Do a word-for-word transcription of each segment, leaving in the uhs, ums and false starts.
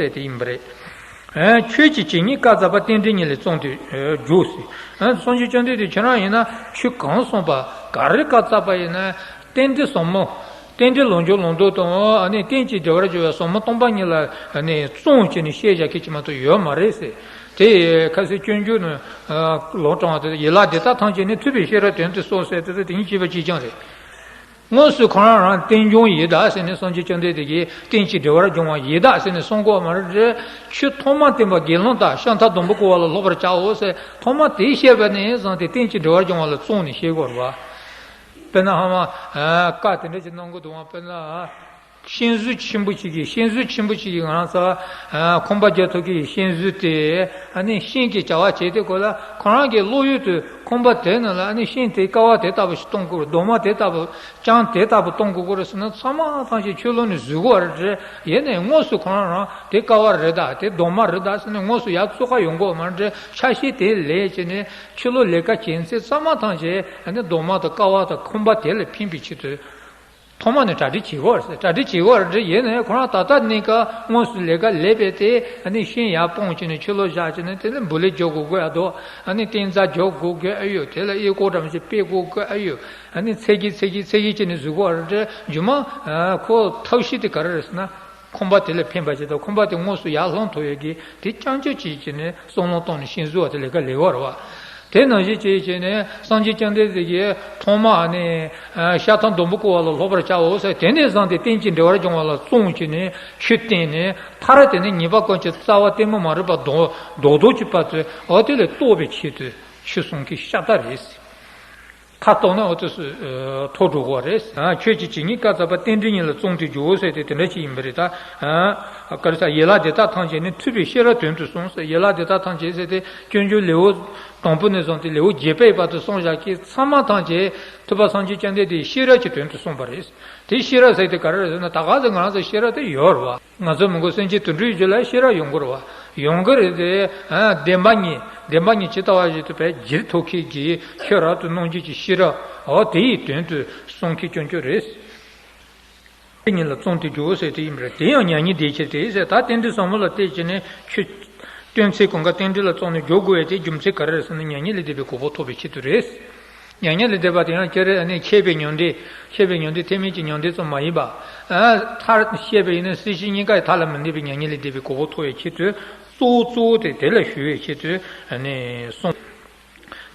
ཟེར་དེ་ཡིན་པ་རེད། ཨ། ཆོས་ཀྱི་བྱེད་ཉིད་བཀའ་སྩལ་པ། རྟེན་འབྲེལ་ཉིད་ལ་བརྩོན་དུ་འཇུག་ཟེར། ཨ། སངས་རྒྱས་བཅོམ་ལྡན་འདས་ཁྱེད་རང་ཡིན་ན་ཆོས་གང་གསུངས་པ་ག་རེ་བཀའ་སྩལ་པ་ཡིན་ན། རྟེན་འབྲེལ་ཟབ་མོ། རྟེན་འབྲེལ་ལོངས་སྤྱོད་ལོངས་སྡོད་དང་། ཨ་ནི་རྟེན་ཅིང་འབྲེལ་བར་འབྱུང་བའི་ཟབ་མོ་སྟོང་པ་ཉིད་ལ་ཨ་ནི་བརྩོན་བྱས་ནས་བཤད་བཞག་མཁན་ཅིག་མ་གཏོགས་ཡོད་མ་རེད་ཟེར། དེ་ཁ་སང་སྤྱོད་འཇུག་ནས་ལོག་དྲངས་པ་དེ། ཡན་ལག་འདི་དག་ཐམས་ཅད་ནི། ཐུབ་པས་ཤེས་རབ་དོན་དུ་གསུངས་ཟེར་དེ་ཚོ་དེ་ཉིད་ཅེས་པ་གཅིག་རྐྱང་རེད། དངོས་སུ་ཁོ་རང་རང་རྟེན་འབྱུང་ཡི་དྭགས་ཟེར་ནས། སངས་རྒྱས་བཅོམ་ལྡན་འདས་ཀྱིས་རྟེན་ཅིང་འབྲེལ་བར་འབྱུང་བ་ཡི་དྭགས་ཟེར་ནས་གསུང་གི་ཡོད་མ་རེད། ཆོས་ཐོག་མར་བསྟན་པ་དགེ་སློང་དག། ཤ་ཁྲག་སྡོང་པོ་ཀུན་དབང་ལ། སློབ་པར་བྱའོ་ཟེར། ཐོག་མར་དེ་བཤད་པ་ནས་བཟུང་སྟེ་རྟེན་ཅིང་འབྲེལ་བར་འབྱུང་བ་ལ་བརྩོན་ནས་བཤད་དགོས་རེད་བ། དཔེར་ན་ཧ་མ། ཨ། བཀའ་དེ་འདྲ་ཅིག་གནང་གི་འདུག་བ། དཔེར་ན། ཨ། གཤེན་གཟུགས་ཆེན་པོ་ཅིག་གིས། གཤེན་གཟུགས་ཆེན་པོ་ཅིག་གིས་ང་རང་ཚོ། ཨ། ཁང་པ་རྒྱག་ཐུབ་མཁན་གྱི་གཤེན་གཟུགས་དེ། ཨ་ནི་གཤེན་གྱི་བྱ་བ་བྱས་ཏེ། ཁོ་ལ་ཁོ་རང་གི་བློ་ཡུལ་དུ་ཁང་པ་དེ་ནང་ལ་ཨ་ནི་གཤེན་དེ་ཀ་བ་དེ་ལྟ་བུ་ཞིག་གཏོང་དགོས། རྡོག་མ་དེ་ལྟ་བུ། ལྕང་དེ་ལྟ་བུ་གཏོང་དགོས་ཀྱི་རེད་ཟེར་ན། ཚང་མ་ཐམས་ཅད་ཆོས་ལུགས་ནས་བཟོས་དགོས་རེད། ཡིན་ནའི་དངོས་སུ་ཁོ་རང་རང་དེ་ཀ་བ་རེད་ད། དེ་རྡོག་མ་རེད་ད་ཟེར་ནས་དངོས་སུ་ཡར་བཙུགས་ཀྱི་ཡོང་གི་ཡོད་མ་རེད། ཆ་ཤས་དེ་ལས་བྱས་ནས་ཆོས་ལུགས་ལས་ཀ་བྱེད་མཁན་ཚང་མ་ཐམས་ཅད་ཨ་ནི་རྡོག་མ་དང་ཀ་བ་དང་ཁང་པ་དེ་ལ་ཕན་པའི་ཆེད་དུ། ཐོག་མ་ནས་གྲ་སྒྲིག་བྱེད་དགོས་རེད། གྲ་སྒྲིག་བྱེད་དགོས་རེད། ཡིན་ནའི་ཁོ་རང་ད་ལྟ་གནས་སྐབས་དངོས་སུ་ལས་ཀ་ལས་པས་དེ། ཨ་ནི་གཤེན་ཡར་སྤུངས་བྱས་ནས་ཆོས་ལུགས་བཞག་བྱས་ནས། དེ་ནས་འབུལ་ལེགས་འཇོག་དགོས་ཀྱི་ཡོད་དོ། ཨ་ནི་རྟེན་རྫས་འཇོག་དགོས་ཀྱི་ཨ་ཡོད། དེ་ལ་གཡས་སྐོར་འདྲ་མི་ཅིག་ཕུད་དགོས་ཀྱི་ཨ་ཡོད། ཨ་ནི་ཚད་ཀྱིས་ཚད་ཀྱིས་ཚད་ཀྱིས་བྱས་ནས་བཟོ་དགོས་རེད། རྗེས་མ་ཁོ་ཐབས་ཤེས་དེ་ག་རེ་རེད་ཟེར་ན། ཁང་པ་དེ་ལ་ཕན་པ་ཅིག་དང་། ཁང་པ་དེ་དངོས་སུ་ཡར་ལྷུང་ཐུབ་ཡས་ཀྱི་དེ་རྐྱང་རྐྱང་ཅིག་བྱས་ནས་བསམ་བློ་བཏང་ནས་གཤེན་བཟོ་བ་དེ་ལས་ཀ་ལས་པ་རེད་བ། དེ་ནང་བཞིན་བྱས་བྱས་ནས་སངས་རྒྱས་བཅོམ་ལྡན་འདས་ཀྱིས་ཐོག་མ་ཨ་ནི་ཤ་ཁྲག་སྡོང་པོ་ཀུན་དབང་ལ། སློབ་པར་བྱའོ་ཟེར། དེ་ནས་བཟུང་སྟེ་རྟེན་ཅིང་འབྲེལ་བར་འབྱུང་བ་ལ་བརྩོན་བྱས་ནས་ཆོས་བསྟན་ནས། མཐར་དེ་ནས་ཉེས་པ་ཀུན་གྱི་རྩ་བ་གཏི་མུག་མ་རིག་པ་རྡོག་རྡོག་རྡོག་གཅིག་པ་དེ། འོ་དེ་ལས་རྟོགས་པའི་ཆེད་དུ་ཆོས་གསུང་མཁན་ཤ་སྟག་རེད། མཐའ་གཏུགས་ན་འོ་དེ་ཚོ་ཐོག་འགྲོ་གི་རེད། ཆོས་ཀྱི་བྱེད་ཉིད་བཀའ་སྩལ་པ། རྟེན་འབྲེལ་ཉིད་ལ་བརྩོན་དུ་འཇུག་ཟེར་དེ་དེ་འདྲ་ཞིག་ཡིན་པ་རེད་ད། ག་རེ་ཟ། ཡན་ལག་འདི་དག་ཐམས་ཅད་ནི། ཐུབ་པས་ཤེས་རབ་དོན་དུ་གསུངས་ཟེར། ཡན་ལག་འདི་དག་ཐམས་ཅད་ཟེར་དེ་སྤྱོད་འཇུག་ལེའུ་དང་པོ་ནས་བཟུང་སྟེ་ལེའུ་བརྒྱད་པའི་བར་དུ་གསུངས་བཞག་མཁན་ཚང་མ་ཐམས་ཅད་ཐུབ་པ་སངས་རྒྱས་བཅོམ་ལྡན་འདས་ཤེས་རབ་ཀྱི་དོན་དུ་གསུངས་པ་རེད། དེ་ཤེས་རབ་ཟེར་དེ་ག་རེ་རེད་ཟེར་ན། ད་ག་ཚོད་ང་རང་ཚོ་ཤེས་རབ་དེ་ཡོད་རེད་བ། ང་ཚོ་མི་མགོ་སེམས་ཅན་དུད་འགྲོའི་རྒྱུད་ལ་ཤེས་རབ་ཡོང་གི་རེད་བ། ཡོང་གི་རེད་དེ། ཨ། བདེན་པ་གཉིས། བདེན་པ་གཉིས་ཇི་ལྟ་བ་བཞིན་དུ་བས་བསྒྱུར་ཐུབ་མཁན་གྱི་ཆོས་རབ་ཏུ་གནང་རྒྱུ་གྱི་ཤེས་རབ། འོ་དེ་ཡི་དོན་དུ་གསུང་མཁན་སྐྱོན་བརྗོད་རེད། དེ་ཉིད་ལ་བརྩོན་དུ་འཇུག་ཟེར་དེ་ཡིན་པ་རེད། དེ་ཡང་མྱ་ངན་འདས་ཕྱིར་ཏེ་ཟེར། ད་རྟེན་འབྲེལ་ཟབ་མོ་ལ་བལྟས་བྱས་ནས་ཆོས་སྟོན་ཚེ་གང་ག་རྟེན་འབྲེལ་ལ་བརྩོན་ནས་འཇུག་དགོས་པའི་དེ་རྒྱུ་མཚན་ག་རེ་རེད་ཟེར་ན། མྱ་ངན་ལས་འདས་པའི་གོ་འཕང་ཐོབ་པའི་ཆེད་དུ་རེད། མྱ་ངན་ལས་འདས་པ་དེ་ཡང་ཅི་རེད། ཨ་ནི་ཆད་པའི་མྱང་འདས། ཆད་པའི་མྱང་འདས་ཐེག་དམན་གྱི་མྱང་འདས་ཙམ་མ་ཡིན་པ། ཨ། མཐར་བཤད་པ་ཡིན་ན་སྲིད་ཞི་གཉིས་ཀ་ཡི་མཐའ་ལ་མི་འདས་པའི་མྱ་ངན་ལས་འདས་པའི་གོ་འཕང་ཐོབ་པའི་ཆེད་དུ། གཙོ་བོ་གཙོ་བོ་དེ་དེ་ལ་ཞུ་བའི་ཆེད་དུ་ཨ་ནི་གསུངས།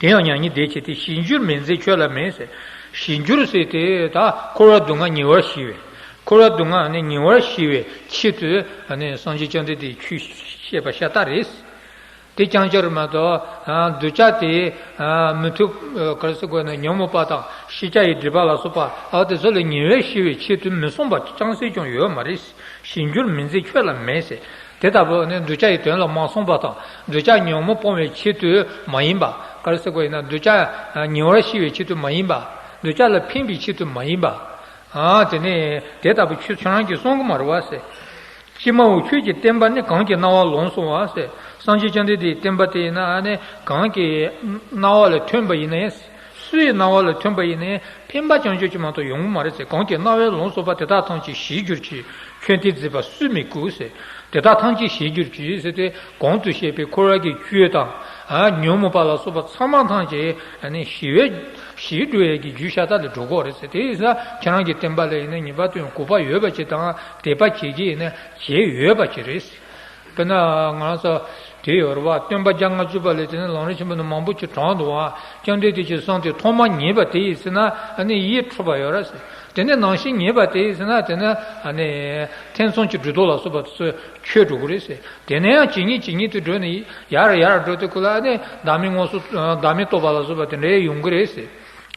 དེ་ཡང་མྱ་ངན་འདས་ཕྱིར་ཏེ། ཞིང་བསྒྱུར་མི་མཛད་ཁྱོད་ལ་མེད་ཟེར། ཞིང་བསྒྱུར་ཟེར་དེ་ད་འཁོར་བ་སྡུག་བསྔལ་ཉེ་བར་ཞི་བའི། འཁོར་བ་སྡུག་བསྔལ་ནི་ཉེ་བར་ཞི་བའི་ཆེད་དུ་ཨ་ནི་སངས་རྒྱས་བཅོམ་ལྡན་འདས་ཆོས་བཤད་པ་ཤ་སྟག་རེད། དེ་རྐྱང་རྐྱང་རེད་མ་གཏོགས། ཨ། གདུལ་བྱ་དེ། ཨ། མི་ཐུབ། ཨ། ག་རེ་ཟེར་དགོས་ན། ཉོན་མོངས་པ་དང་ཤེས་བྱ་ཡི་སྒྲིབ་པ་ལ་སོགས་པ། ཨ། དེ་ཚོ་ལས་ཉེ་བར་ཞི་བའི་ཆེད་དུ་མི་གསུངས་པ་རྐྱང་སེ་ཀྱང་ཡོད་མ་རེད། ཞིང་བསྒྱུར་མི་མཛད་ཁྱོད་ལ་མེད་ཟེར། དེ་ལྟ་བུ་ནི་གདུལ་བྱ་ཡི་དོན་ལ་མ་གསུངས་པ་དང་། གདུལ་བྱ་ཉོན་མོངས་སྤོང་བའི་ཆེད་དུ་མ་ཡིན་པ། ག་རེ་ཟེར་དགོས་ཡིན་ན། གདུལ་བྱ་ཉེ་བར་ཞི་བའི་ཆེད་དུ་མ་ཡིན་པ། གདུལ་བྱ་ལ་ཕན་པའི་ཆེད་དུ་མ་ཡིན་པ། ཨ། དེ་ནས་དེ་ལྟ་བུ་ཆོས་ཁྱོད་རང་གིས་གསུང་གི་མ་རེད་བ་ཟེར། ཀྱེ་མའོ་ཁྱོད་ཀྱི་བསྟན་པ་ནི། གང་གི་རྣ་བར་ལོངས་སོ་བ་ཟེར། སངས་རྒྱས་བཅོམ་ལྡན་འདས་ཀྱི་བསྟན་པ་དེ་ཡིན་ན་ཨ་ནི་གང་གི་རྣ་བ་ལ་ཐོན་པ་ཡིན་ནའི། སུའི་རྣ་བ་ལ་ཐོན་པ་ཡིན་ནའི་ཕན་པ་རྐྱང་རྐྱང་ཅིག་མ་གཏོགས་ཡོང་གི་མ་རེད་ཟེར། གང་གི་རྣ་བར་ལོངས་སོ་བ། དེ་དག་ཐམས་ཅད་ཞིག་གྱུར་ཅིག། ཁྱོད་བསྟན་མཛད་པ་སུས་མི་གུས་ཟེར། དེ་དག་ཐམས་ཅད་ཞིག་གྱུར་ཅིག་ཟེར་ཏེ། གོང་དུ་བཤད་པའི་འཁོར་བ་གི་བཅུད་དང་། ཨ། ཉོན་མོངས་པ་ལ་སོགས་པ་ཚང་མ་ཐམས་ཅད་ཨ་ནི་ཞི་བའི། ཞི་འགྲོ་ཡས་ཀྱི་རྒྱུ་ཤ་སྟག་ལ་འགྲོ་གི་རེད་ཟེར། དེ་ཡིན་ཙང་ཁྱེད་རང་གི་བསྟན་པ་ལ་ཡིན་ན་ངེས་པར་དུ་ཡང་གུས་པ་ཡོད་པ་ཅིག་དང་དད་པ་བྱེད་ཀྱི་ཡིན་ན་བྱེད་འོས་པ་ཅིག་རེད་ཟེར། དཔེར་ན་ང་རང་ཚོ་དེ་ཡོད་རེད་བ། སྟོན་པ་བརྒྱ་ལྔ་བཅུ་པ་ལས་དེ་ནས་ལམ་རིམ་ཆེན་པོ་ནས་མང་པོ་ཅིག་དྲངས་འདུག་བ། བཅོམ་ལྡན་འདས་ཀྱིས་གསུངས་ཏེ་ཐོག་མ་ཉན་པ་དེ་ཡིན་ཟེར་ན་ཨ་ནི་ཡིད་འཕྲོག་པ་ཡོད་རེད་ཟེར། དེ་ནས་ནང་བཞིན་ཉན་པ་དེ་ཡིན་ཟེར་ན་དེ་ནི་ཨ་ནི་ཐེ་ཚོམ་གྱི་སྒྲོ་འདོགས་ལ་སོགས་པ་དེ་ཚོ་ཆོད་འགྲོ་གི་རེད་ཟེར། དེ་ནས་ཡང་ཇི་སྙེད་ཇི་སྙེད་དུ་འགྲོ་ནས་ཡར་ཡར་འགྲོ་དུས་ཁོ་ལ་ཨ་ནི་བདག་མེད་དངོས་སུ། བདག་མེད་རྟོགས་པ་ལ་སོགས་པ་དེ་འདྲ་ཡོང་གི་རེད་ཟེར།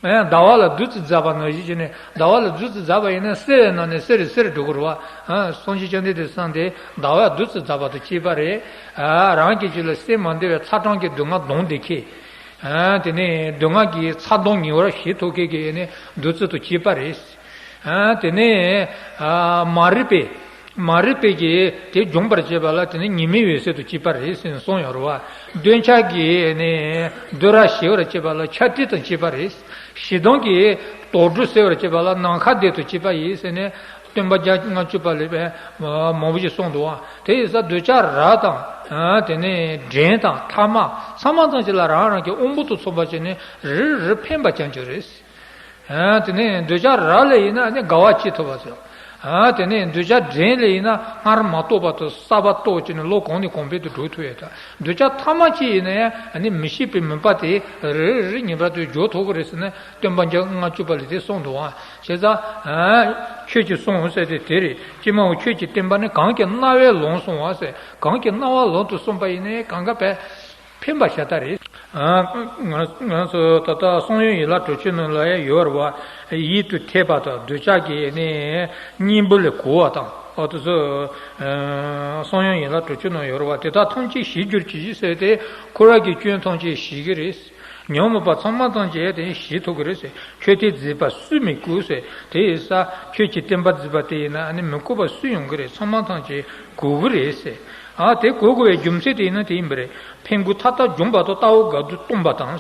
ཨ། ཟླ་བ་ལ་བདུད་རྩི་འཛག་པ་ནང་བཞིན་བྱས་ནས། ཟླ་བ་ལ་བདུད་རྩི་འཛག་པ་ཡིན་ན་གསལ་བའི་ནང་ནས་གསལ་རུ་གསལ་རུ་འགྲོ་གི་རེད་བ། ཨ། སངས་རྒྱས་བཅོམ་ལྡན་འདས་གསུངས་ཏེ་ཟླ་བ་བདུད་རྩི་འཛག་པ་དང་བཅས་པ་རེད། ཨ། རང་གི་རྒྱུད་ལ་སེམས་མ་བདེ་བའི་ཚ་གྲང་གི་སྡུག་བསྔལ་སྡོམ་བདེ་མཁན། ཨ། དེ་ནས་སྡུག་བསྔལ་གྱི་ཚ་གདུང་ཉེ་བར་ཞི་ཐུབ་མཁན་གྱི་ནི་བདུད་རྩི་དང་བཅས་པ་རེད། ཨ། དེ་ནས། ཨ། མ་རིག་པའི། མ་རིག་པའི་གི་དེ་སྦྱོང་བར་བྱེད་པ་ལ་དེ་ནི་ཉི་མའི་འོད་ཟེར་དང་བཅས་པ་རེད་ཟེར་ནས་གསུངས་ཡོད་རེད་བ། འདོད་ཆགས་ཀྱི་ནི་འདོད་ར་ཞི་བར་བྱེད་པ་ལ་ཆར་དྲི་དང་བཅས་པ་རེད། ཞེ་སྡང་གི་དུག་སྦྲུལ་སེལ་བར་བྱེད་པ་ལ་ནམ་མཁའ་ལྡན་དང་བཅས་པ་ཡིན་ཟེར་ནས། སྟོན་པ་བརྒྱ་ལྔ་བཅུ་པ་ལས་པའི་མང་པོ་ཞིག་གསུངས་འདུག་བ། དེ་ཡིན་ཙང་འདོད་ཆགས་རགས་དང་། དེ་ནས་འགྲན་དང་ཐ་མ་ཚང་མ་ཐམས་ཅད་ལ་རང་རང་གི་དབང་པོ་དང་མཚུངས་པ་བྱས་ནས་རེ་རེ་ཕན་པ་ཅན་ཅིག་རེད། དེ་ནས་འདོད་ཆགས་རགས་ལས་ཡིན་ན་ནི་དགའ་བ་སྐྱེ་ཐུབ་པ་ཚོ། དེ་ནས་འདོད་ཆགས་འགྲན་ལས་ཡིན་ན་སྔར་མ་རྟོགས་པ་དང་གསར་པ་རྟོགས་བྱས་ནས་ལོ་གོང་ནས་གོང་འཕེལ་དུ་འགྲོ་ཐུབ་ཡོད་ད། འདོད་ཆགས་ཐ་མ་སྐྱེ་ཡིན་ན་ཡང་ནི་མི་ཤེས་པའི་མུན་པ་དེ་རེ་རེ་ངེས་པར་དུ་འཇོག་ཐུབ་ཀྱི་རེད་ཟེར་ནས་སྟོན་པ་བརྒྱ་ལྔ་བཅུ་པ་ལས་དེ་གསུངས་འདུག་བ། བྱས་ཙང་། ཁྱོད་ཀྱིས་གསུངས་ཟེར་ཏེ་དེ་རེད། ཅི་སྨྲ་འོ། ཁྱོད་ཀྱི་བསྟན་པ་ནི་གང་གི་རྣ་བས་ལོངས་སོང་བ་ཟེར། གང་གི་རྣ་བ་ལོངས་ཏེ་གསུངས་པ་ཡིན་ནའི་གང་ག་བས་ཕན་པ་ཤ་སྟག་རེད། ང་ང་ཚོ་ད་ལྟ་གསང་ཡུམ་ཡན་ལག་དྲུག་ཅུ་ནང་ལ་ཡོད་རེད་བ། ཡིད་དུ་འཐད་པ་དང་འདོད་ཆགས་ཀྱི་ནི་གཉེན་པོ་ལས་གོལ་བ་དང་། ཨོ་དེ་ཚོ་གསང་ཡུམ་ཡན་ལག་དྲུག་ཅུ་ནང་ཡོད་རེད་བ། དེ་དག་ཐམས་ཅད་ཞི་གྱུར་ཅིག་ཟེར་ཏེ་འཁོར་བ་གི་སྐྱོན་ཐམས་ཅད་ཞི་གི་རེད། ཉོན་མོངས་པ་ཚང་མ་ཐམས་ཅད་དེ་ཞི་ཐུབ་ཀྱི་རེད་ཟེར། ཁྱོད་དེ་མཛད་པ་སུས་མི་གོ་ཟེར། དེ་ཡིན་ཙང་ཁྱོད་ཀྱི་བསྟན་པ་མཛད་པ་དེ་ཡིན་ན་ནི་མི་གོ་བ་སུ་ཡོང་གི་རེད། ཚང་མ་ཐམས་ཅད་གོ་གི་རེད་ཟེར། ཨ་དེ་གོ་དགོས་པའི་རྒྱུ་མཚན་དེ་ཡིན་ན་དེ་ཡིན་པ་རེད། ཕན་དགུ་མཐའ་དག་འབྱུང་བ་དང་། ལྟ་བ་དགག་སྒྲུབ་སྟོང་པ་དང་།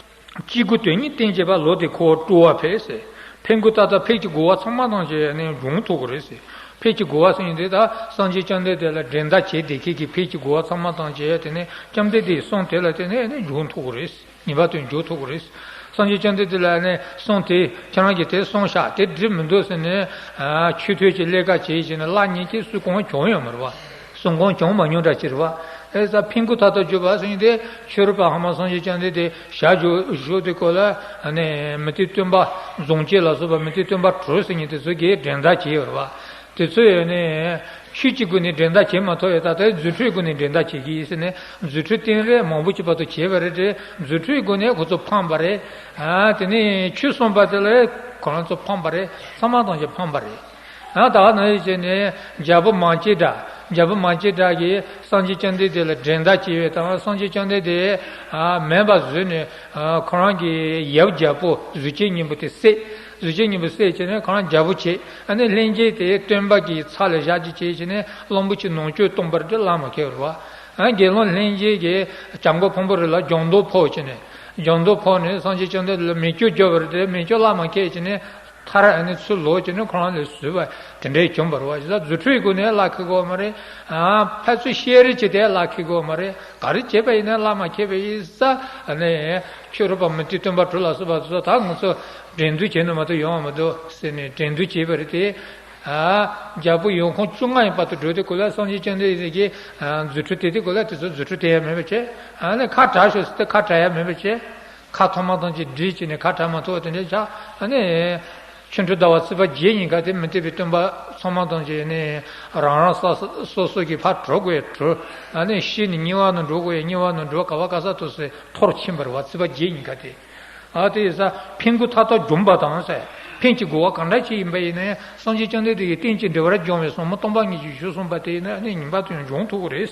སྐྱེ་དགུ་དོན་གཉིས་བསྟན་བྱེད་པ། ལོག་སྟེ་འཁོར་བ་སྤྲོ་བ་འཕེལ་ཟེར། ཕན་དགུ་མཐའ་དག་ཕན་གྱི་རྒོལ་བ་ཚང་མ་ཐམས་ཅད་ནི་འབྱུང་ཐུབ་ཀྱི་རེད་ཟེར། ཕན་གྱི་རྒོལ་བ་ཟེར་མཁན་དེ་ད་སངས་རྒྱས་བཅོམ་ལྡན་འདས་ལ་འགྲན་ཟླ་བྱེད་བསྡད་མཁན་གྱི་ཕན་གྱི་རྒོལ་བ་ཚང་མ་ཐམས་ཅད་དེ་ནི་བཅོམ་ལྡན་འདས་གསུང་དེ་ལ་བརྟེན་ནས་ནི་འབྱུང་ཐུབ་ཀྱི་རེད། ངེས་པར་དུ་འཇོག་ཐུབ་ཀྱི་རེད། སངས་རྒྱས་བཅོམ་ལྡན་འདས་ལ་ནི་གསུང་དེ་ཁྱེད་རང་གིས་དེ་གསུངས་ཤག་དེ་འགྲིག་མི་འདུག་ཟེར་ནས་ཆོས་ཐོས་ཀྱི་ལས་ཀ་བྱེད་བྱས་ནས་གླགས་རྙེད་ཀྱི་སུ་གང་བྱུང་ཡོད་མ་རེད་བ། སུ་གང་བྱུང་མ་མྱོང་འདྲ་ཅིག་རེད་བ། ཨེ་ས་ཕན་དགུ་མཐའ་དག་བརྗོད་པ་ཟེར་མཁན་དེ་ཆོས་རབ་པ་ཧ་མ་སངས་རྒྱས་བཅོམ་ལྡན་འདས་ཞལ་བཞུགས་བཞུགས་དེ་སྐོར་ལ་ནི་མུ་སྟེགས་སྟོན་པ་རྫོང་བཅས་ལ་སོགས་པ་མུ་སྟེགས་སྟོན་པ་དྲུག་ཟེར་མཁན་དེ་ཚོ་གིས་འགྲན་ཟླ་བྱས་ཡོད་རེད་བ། དེ་ཚོས་ནི་ཆོས་ཀྱི་སྒོ་ནས་འགྲན་ཟླ་བྱེད་མ་ཐུབ་ཡོད། ད་ལྟ་རྫུ་འཕྲུལ་སྒོ་ནས་འགྲན་ཟླ་བྱེད་ཀྱི་ཡིན་ཟེར་ནས་རྫུ་འཕྲུལ་སྟོན་རེས་མང་པོ་ཅིག་བར་དུ་བྱས་པ་རེད་དེ། རྫུ་འཕྲུལ་སྒོ་ནས་ཁོ་ཚོ་ཕངས་པ་རེད། ཨ་དེ་ནས་ཆོས་གསུངས་པ་དེ་ལ་ཁོ་རང་ཚོ་ཕངས་པ་རེད། ཚང་མ་ཐམས་ཅད་ཕངས་པ་རེད། ཨ་ད་ག་ནང་བཞིན་བྱས་ནས་རྒྱལ་པོ་མ་སྐྱེས་དགྲ། རྒྱལ་པོ་མ་སྐྱེས་དགྲ་གིས་སངས་རྒྱས་བཅོམ་ལྡན་འདས་ལ་འགྲན་ཟླ་བྱས་པའི་དང་། སངས་རྒྱས་བཅོམ་ལྡན་འདས་ཨ་མེད་པ་བཟོས་ནས་ཨ་ཁོ་རང་གི་ཡབ་རྒྱལ་པོ་གཟུགས་ཅན་སྙིང་པོ་དེ་བསད། གཟུགས་ཅན་སྙིང་པོ་བསད་བྱས་ནས་ཁོ་རང་རྒྱལ་པོ་བྱས། ཨ་ནི་ལྷན་སྐྱེས་དེ་སྟོན་པ་གི་ཚབ་ལ་བཞག་རྒྱུ་བྱས་བྱས་ནས་གླང་པོ་ཆེ་ནང་ཆོས་སྟོན་པར་དེ་བླ་མ་ཁེལ་བ་རེད་བ། ཨ་དགེ་སློང་ལྷན་སྐྱེས་ཀྱིས་བྱམས་མགོན་ཕུང་པོ་རི་ལ་སྦྱང་བརྡར་ཕོག་བྱས་ནས། སྦྱང་བརྡར་ཕོག་ནས་སངས་རྒྱས་བཅོམ་ལྡན་འདས་ལ་མེ་སྐྱོན་བརྒྱབ་པ་རེད་དེ། མེ་སྐྱོན་བླ་མ་ཁེལ་བྱས་ནས་མཐར་ཨ་ནི་ཚུར་ལོག་བྱས་ནས་ཁོ་རང་ལས་བཟོས་པ་དེ་འདྲའི་བྱུང་བ་རེད་བ། ཇི་ལྟར་རྫུ་འཕྲུལ་སྒོ་ནས་བླ་ཁེལ་དགོས་མ་རེད། ཨ་ཕར་ཚུར་བཤད་རེས་བྱས་ཏེ་བླ་ཁེལ་དགོས་མ་རེད། ག་རེ་བྱས་པ་ཡིན་ན་བླ་མ་ཁེལ་བ་ཡིན་ས། ཨ་ནི་ཆོས་རབ་པ་མུ་སྟེགས་སྟོན་པ་དྲུག་ལ་སོགས་པ་ཚོ་ད་ང་ཚོ་འགྲན་བསྡུར་བྱས་ན་མ་གཏོགས་ཡོང་བ་མི་འདུག་ཟེར་ནས་འགྲན་བསྡུར་བྱས་པ་རེད་དེ། ཨ་རྒྱལ་པོ་ཡོང་ཁུངས་བཅོ་ལྔ་ཡི་བར་དུ་འགྲོ་དུས་སྐབས་ལ་སངས་རྒྱས་བཅོམ་ལྡན་འདས་ཀྱིས་ཨ་རྫུ་འཕྲུལ་དེ་དུས་སྐབས་ལ་དེ་ཚོ་རྫུ་འཕྲུལ་སྟོན་ཡ་མེད་པ་བྱས། ཨ་ནི་ཁ་བྲལ་ཤོག་ཟེར་ཏེ་ཁ་བྲལ་ཡ་མེད་པ་བྱས། ཁ་ཐོག་མ་ཐམས་ཅད་བསྒྲིལ་བྱས་ནས་ཁ་བྲལ་མ་ཐུབ་པ་དེ་འདྲ་ཆགས། ཨ་ནི་ཆོ་འཕྲུལ་ཟླ་བ་ཚེས་པ་བརྒྱད་ཉིན་ཀ་དེ་མུ་སྟེགས་པའི་སྟོན་པ་ཚང་མ་ཐམས་ཅད་ནི་རང་རང་ས་སོ་སོ་གི་ཕར་འགྲོ་དགོས་ཡ་འགྲོ། ཨ་ནི་ཤི་ནས་དམྱལ་བ་ནང་འགྲོ་དགོས་ཡ་དམྱལ་བ་ནང་འགྲོ། ག་བ་ག་ས་ཐུག་སེ་འཐོར་ཕྱིན་པ་རེད་བ། ཚེས་པ་བརྒྱད་ཉིན་ཀ་དེ། ཨ་དེ་ཡིན་ཙང་ཕན་དགུ་མཐའ་དག་འབྱུང་བ་དང་ཟེར། ཕན་གྱི་རྒོལ་བ་གང་འདྲ་ཅིག་ཡིན་པ་ཡིན་ན་ཡང་སངས་རྒྱས་བཅོམ་ལྡན་འདས་ཀྱིས་རྟེན་ཅིང་འབྲེལ་བར་འབྱུང་བའི་ཟབ་མོ་སྟོང་པ་ཉིད་ཀྱི་ཆོས་གསུངས་པ་དེ་ཡིན་ན་ནི་ངེས་པར་དུ་ཡང་འབྱུང་ཐུབ་ཀྱི་རེད།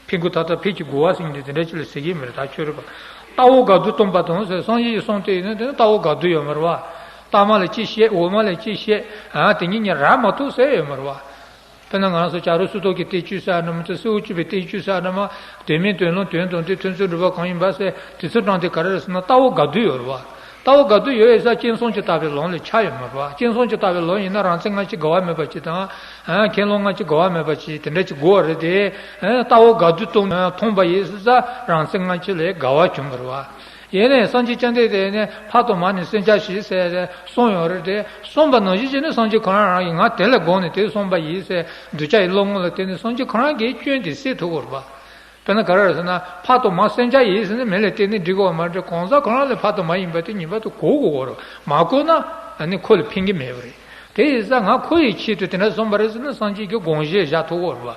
ཕན་དགུ་མཐའ་དག་ཕན་གྱི་རྒོལ་བ་ཟེར་མཁན་དེ་དེ་འདྲ་ཅིག་ལ་ཟེར་གྱི་མི་རེད། ད་ཆོས་རབ་པ་ལྟ་བ་དགག་སྒྲུབ་སྟོང་པ་དང་ཟེར། སངས་རྒྱས་ཀྱི་གསུང་དེ་ཡིན་ན་དེ་ནི་ལྟ་བ་དགག་སྒྲུབ་ཡོད་མ་རེད་བ། ལྟ་མ་ལ་ཅི་བཤད། འོག་མ་ལ་ཅི་བཤད། ཨ་དེ་གཉིས་གཉིས་རག་མ་ཐུབ་ཟེར་ཡོད་མ་རེད་བ། དཔེར་ན་ང་རང་ཚོ་བྱ་རོག་སུ་ཐོག་གི་བསྟན་བཅོས་ཟེར་ཡ་འདྲ་མོ་དང་། སེའུ་ཅུ་པའི་བསྟན་བཅོས་ཟེར་ཡ་འདྲ་མོ། དོན་མིན་དོན་ལོག་དོན་དམ་དེ་ཐོས་བརྩོན་འགྲུས་པ་གང་ཡིན་པ་ཟེར་དེ་ཚོ་དྲངས་ཏེ་ག་རེ་རེད་ཟེར་ན་ལྟ་བ་དགག་སྒྲུབ་ཡོད་རེད་བ། ལྟ་བ་དགག་སྒྲུབ་ཡོད་ཡོད་ས་སྤྱན་ཟུང་གིས་བལྟས་པའི་ལམ་ལ་ཆགས་ཡོད་མ་རེད་བ། སྤྱན་ཟུང་གིས་བལྟས་པའི་ལམ་ཡིན་ན་རང་མཚན་ལྔ་བཅུ་འགལ་བ་མེད་པ་ཅིག་དང་། ཨ་ཁས་བླངས་ལྔ་བཅུ་འགལ་བ་མེད་པ་ཅིག་དེ་འདྲ་ཅིག་དགོས་པ་རེད་དེ། ཨ་ལྟ་བ་དགག་སྒྲུབ་དང་མཐུན་པ་ཡིན་ས་རང་མཚན་ལྔ་བཅུ་ལས་འགལ་བ་བྱུང་བ་རེད་བ། ཡིན་ནའི་སངས་རྒྱས་བཅོམ་ལྡན་འདས་ནི་ཕ་དང་མ་ནི་གསོན་བྱ་ཞིག་ཟེར་གསུངས་ཡོད་རེད་དེ། གསུངས་པ་ནང་བཞིན་བྱས་ནས་སངས་རྒྱས་ཁོ་རང་རང་གིས་ང་དེ་ལས་དགོངས་ནས་དེ་གསུངས་པ་ཡིན་ཟེར་གདུལ་བྱ་ཡི་བློ་ངོ་ལ་བརྟེན་ནས་སངས་རྒྱས་ཁོ་རང་གིས་སྐྱོན་དེ་སེལ་ཐུབ་ཀྱི་རེད་པ། དཔེར་ན་ག་རེ་རེད་ཟེར་ན་ཕ་དང་མ་གསོན་བྱ་ཡིན་ཟེར་ནས་མི་ལ་བརྟེན་ནས་འགྲིག་གི་ཡོད་མ་རེད། གང་ཟག་ཁོ་རང་ལ་ཕ་དང་མ་ཡིན་པ་དེ་ངེས་པར་དུ་གོ་དགོས་ཀྱི་རེད། མ་གོ་ན་ཨ་ནི་ཁོ་ལ་ཕན་གྱི་མེད་པ་རེད། དེ་ཡིན་ཙང་ང་ཁོ་ཡི་ཆེད་དུ་དེ་འདྲ་གསུངས་པ་རེད་ཟེར་ན་སངས་རྒྱས་ཀྱིས་དགོངས་བཞེས་བཞག་ཐུབ་ཀྱི་ཡོད་རེད་པ།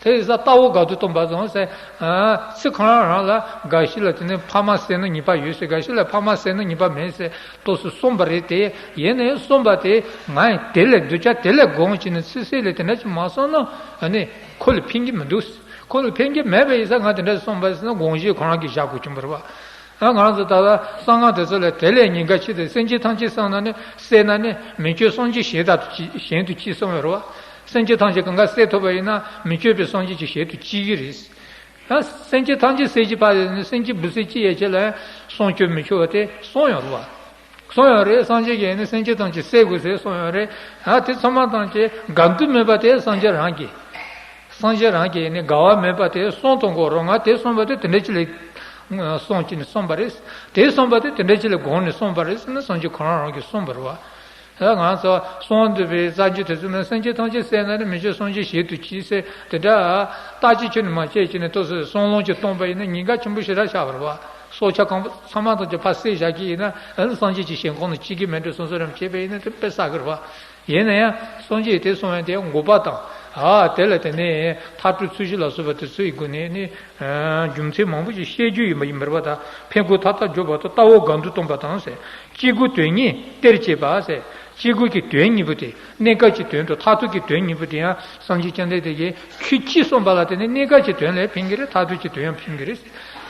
དེ་ཡིན་ཙང་ལྟ་བ་དགག་སྒྲུབ་སྟོང་པ་དང་ཟེར། ཨ་ཚིག་ཁོ་རང་རང་ལ་འགའ་ཞིག་ལ་དེ་ནི་ཕ་མ་བསད་ན་ཉེས་པ་ཡོད་ཟེར། འགའ་ཞིག་ལ་ཕ་མ་བསད་ན་ཉེས་པ་མེད་ཟེར་ཏོག་ཙམ་གསུངས་པ་རེད་དེ། ཡིན་ནའི་གསུངས་པ་དེ་ང་ཡིས་དེ་ལས་གདུལ་བྱ་དེ་ལས་དགོངས་བྱས་ནས་ཚིག་གསལ་ལ་དེ་འདྲ་ཅིག་མ་གསུངས་ན་ཨ་ནི་ཁོ་ལ་ཕན་གྱི་མི་འདུག་ཁོ་ལ་ཕན་གྱི་མེད་པ་ཡིན་ཙང་ང་དེ་འདྲ་གསུངས་པ་ཟེར་ན་དགོངས་བཞེས་ཁོ་རང་གིས་བཞག་དགོས་བྱུང་བ་རེད་པ། ཨ་ང་རང་ཚོ་ད་ལྟ་གསང་སྔགས་དེ་ཚོ་ལ་དེ་ལས་ཉེན་ཁ་ཆེ་དེ། སེམས་ཅན་ཐམས་ཅད་བསད་ན་ནི་བསད་ན་ནི་མི་བསྐྱོད་སངས་རྒྱས་གཞན་དག་ཏུ་སྐྱེ། གཞན་དུ་སྐྱེ་གསུངས་ཡོད་རེད་པ། སེམས་ཅན་ཐམས་ཅད་གང་ག་བསད་ཐུབ་པ་ཡིན་ན་མི་བསྐྱོད་པའི་སངས་རྒྱས་ཀྱི་ཞལ་དུ་སྐྱེ་གི་རེད། ཡང་སེམས་ཅན་ཐམས་ཅད་བསད་ཀྱི་ཕར་ནི་སེམས་ཅན་འབུ་སྲིན་ཅི་ཡོད་ཅིག་ལ་ཡང་སྲུང་སྐྱོབ་མི་ཆོག་པ་དེ་གསུངས་ཡོད་རེད་པ། གསུངས་ཡོད་རེད། སངས་རྒྱས་ཀྱིས་ནི་སེམས་ཅན་ཐམས་ཅད་བསད་དགོས་ཟེར་གསུངས་ཡོད་རེད། ཨ་དེ་ཚང་མ་ཐམས་ཅད་དགའ་མདོག་མེད་པ་དེ་སངས་རྒྱས་རང་གིས། སངས་རྒྱས་རང་གིས་ནི་དགའ་བ་མེད་པ་དེ་གསུང་གཏོང་གོ་རོགས། ང་དེ་གསུངས་པ་དེ་དེ་འདྲ་ཅིག་ལས་གསུངས་ཀྱི་ནི་གསུངས་པ་རེད། དེ་གསུངས་པ་དེ་དེ་འདྲ་ཅིག་ལས་དགོངས་ནས་གསུངས་པ་རེད་ཟེར་ན་སངས་རྒྱས་ཁོ་རང་རང་གིས་གསུངས་པ་རེད་བ། ཨ་ང་ཚོ་གསུང་འདུས་པའི་རྩ་རྒྱུད་དེ་ཚོ་ནི་སེམས་ཅན་ཐམས་ཅད་བསད་ན་ནི་མི་བྱེད་སངས་རྒྱས་བྱེད་དུ་གྱིས་ཟེར་དེ་འདྲ་རྟགས་ཅིག་ཁྱོན་ནས་མ་བྱས་ཀྱི་ནི་ཏོག་ཙམ་བསམ་བློ་ཅིག་གཏོང་པ་ཡིན་ན་ཉེན་ཁ་ཆེན་པོ་ཞེ་དྲག་ཆགས་པ་རེད་བ། སྲོག་ཆགས་གང་པོ་ཚང་མ་ཐམས་ཅད་ཕར་བསད་བཞག་གི་ཡིན་ན་ཨ་ནི་སངས་རྒྱས་ཀྱི་ཞིང་ཁམས་ནང་སྐྱེ་གི་མེད་འགྲོ་བསམ་བསམ་རང་བྱས་པ་ཡིན་ན་དེ་དཔེ་བསགས་ཀྱི་རེད་བ། ཡིན་ན་ཡང་སངས་རྒྱས་དེ་གསུངས་ཡང་དེ་འགོག་པ་དང་། ཨ་དེ་ལ་དེ་ནས་མཐར་ཐུག་ཚུལ་བཞི་ལ་སོགས་པ་དེ་ཚོའི་སྒོ་ནས་ནི། རྒྱུ་མཚན་མང་པོ་ཞིག་བཤད་རྒྱུ་ཡིན་པ་ཡིན་པར་བ་དང་ཕན་དགོས་མཐའ་དག་འཇོག་པ་དང་ལྟ་བ་དགའ་མདོག་སྟོན་པ་དང་ཟེར། སྐྱེ་དགུའི་དོན་གཉིས་སྟེར་བྱེད་པ་ཟེར། སྐྱེ་དགུ་གི་དོན་གཉིས་པོ་དེ་གནས་སྐབས་ཀྱི་དོན་དང་མཐར་ཐུག་གི་དོན་གཉིས་པོ་དེ་ཡང་སངས་རྒྱས་བཅོམ་ལྡན་འདས་ཀྱིས་ཁྱོད་ཅི་གསུངས་པ་ལ་བརྟེན་ནས་གནས་སྐབས་ཀྱི་དོན་ལ་ཕན་གྱི་རེད། མཐར་ཐུག་གི་དོན་ཡང་ཕན་གྱི་རེད།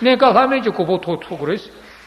གནས་སྐབས་ལྷ་མིན་གྱི་གོ་འཕང་ཐོབ་ཐུབ་ཀྱི་རེད།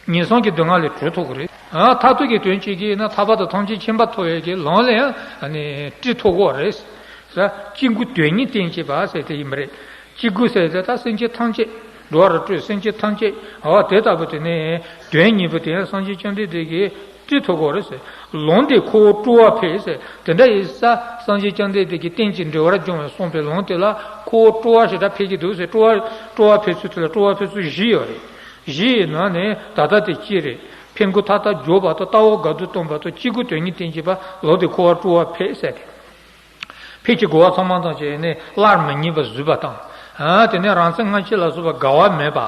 ངན་སོང་གི་སྡུག་བསྔལ་ལས་གྲོལ་ཐུབ་ཀྱི་རེད། ཨ་མཐར་ཐུག་གི་དོན་བྱེད་ཀྱི་ཡིན་ན་ཐར་པ་དང་ཐམས་ཅད་མཁྱེན་པ་ཐོབ་ཡས་ཀྱི་ལམ་ལ་ཡང་ཨ་ནི་བཀྲི་ཐུབ་ཀྱི་རེད། ས་སྐྱེ་དགུའི་དོན་གཉིས་སྟེར་བྱེད་པ་ཟེར་དེ་ཡིན་པ་རེད། སྐྱེ་དགུ་ཟེར་དེ་ད་སེམས་ཅན་ཐམས་ཅད། འགྲོ་བ་རིགས་དྲུག་སེམས་ཅན་ཐམས་ཅད། འོ་དེ་ལྟ་བུ་དེ་ནས་དོན་གཉིས་པོ་དེ་ཡང་སངས་རྒྱས་བཅོམ་ལྡན་འདས་ཀྱིས་བཀྲི་ཐུབ་ཀྱི་རེད་ཟེར། ལམ་འདི་འཁོར་བར་སྤྲོ་བར་ཕྱིར་ཟེར། དེ་འདྲ་ཡིན་ཙང་སངས་རྒྱས་བཅོམ་ལྡན་འདས་ཀྱིས་རྟེན་ཅིང་འབྲེལ་བར་འབྱུང་བའི་གསུངས་པའི་ལམ་དེ་ལ་འཁོར་བར་སྤྲོ་བ་ཞེ་དྲག་འཕེལ་གྱི་འདུག་ཟེར། སྤྲོ་བ་སྤྲོ་བ་འཕེལ་ཚུལ་དེ་ལ་སྤྲོ་བ་འཕེལ་ཚུལ་བཞི་ཡོད་རེད། བཞི་ཡི་ནང་ནས་ད་ལྟ་དེ་གཅིག་རེད། ཕན་དགོས་མཐའ་དག་འཇོག་པ་དང་ལྟ་བ་དགའ་མདོག་སྟོན་པ་དང་སྐྱེ་དགུའི་དོན་གཉིས་སྟེར་བྱེད་པ་ལམ་འདི་འཁོར་བར་སྤྲོ་བར་ཕྱིར་ཟེར་ཏེ། ཕྱིར་གྱི་རྒོལ་བ་ཚང་མ་ཐམས་ཅད་ནི་སླར་མི་རྙེད་པར་བཟོད་པ་དང་། ཨ་དེ་ནས་རང་མཚན་སྔ་ཕྱི་ལ་སོགས་པ་དགའ་བ་མེད་པ།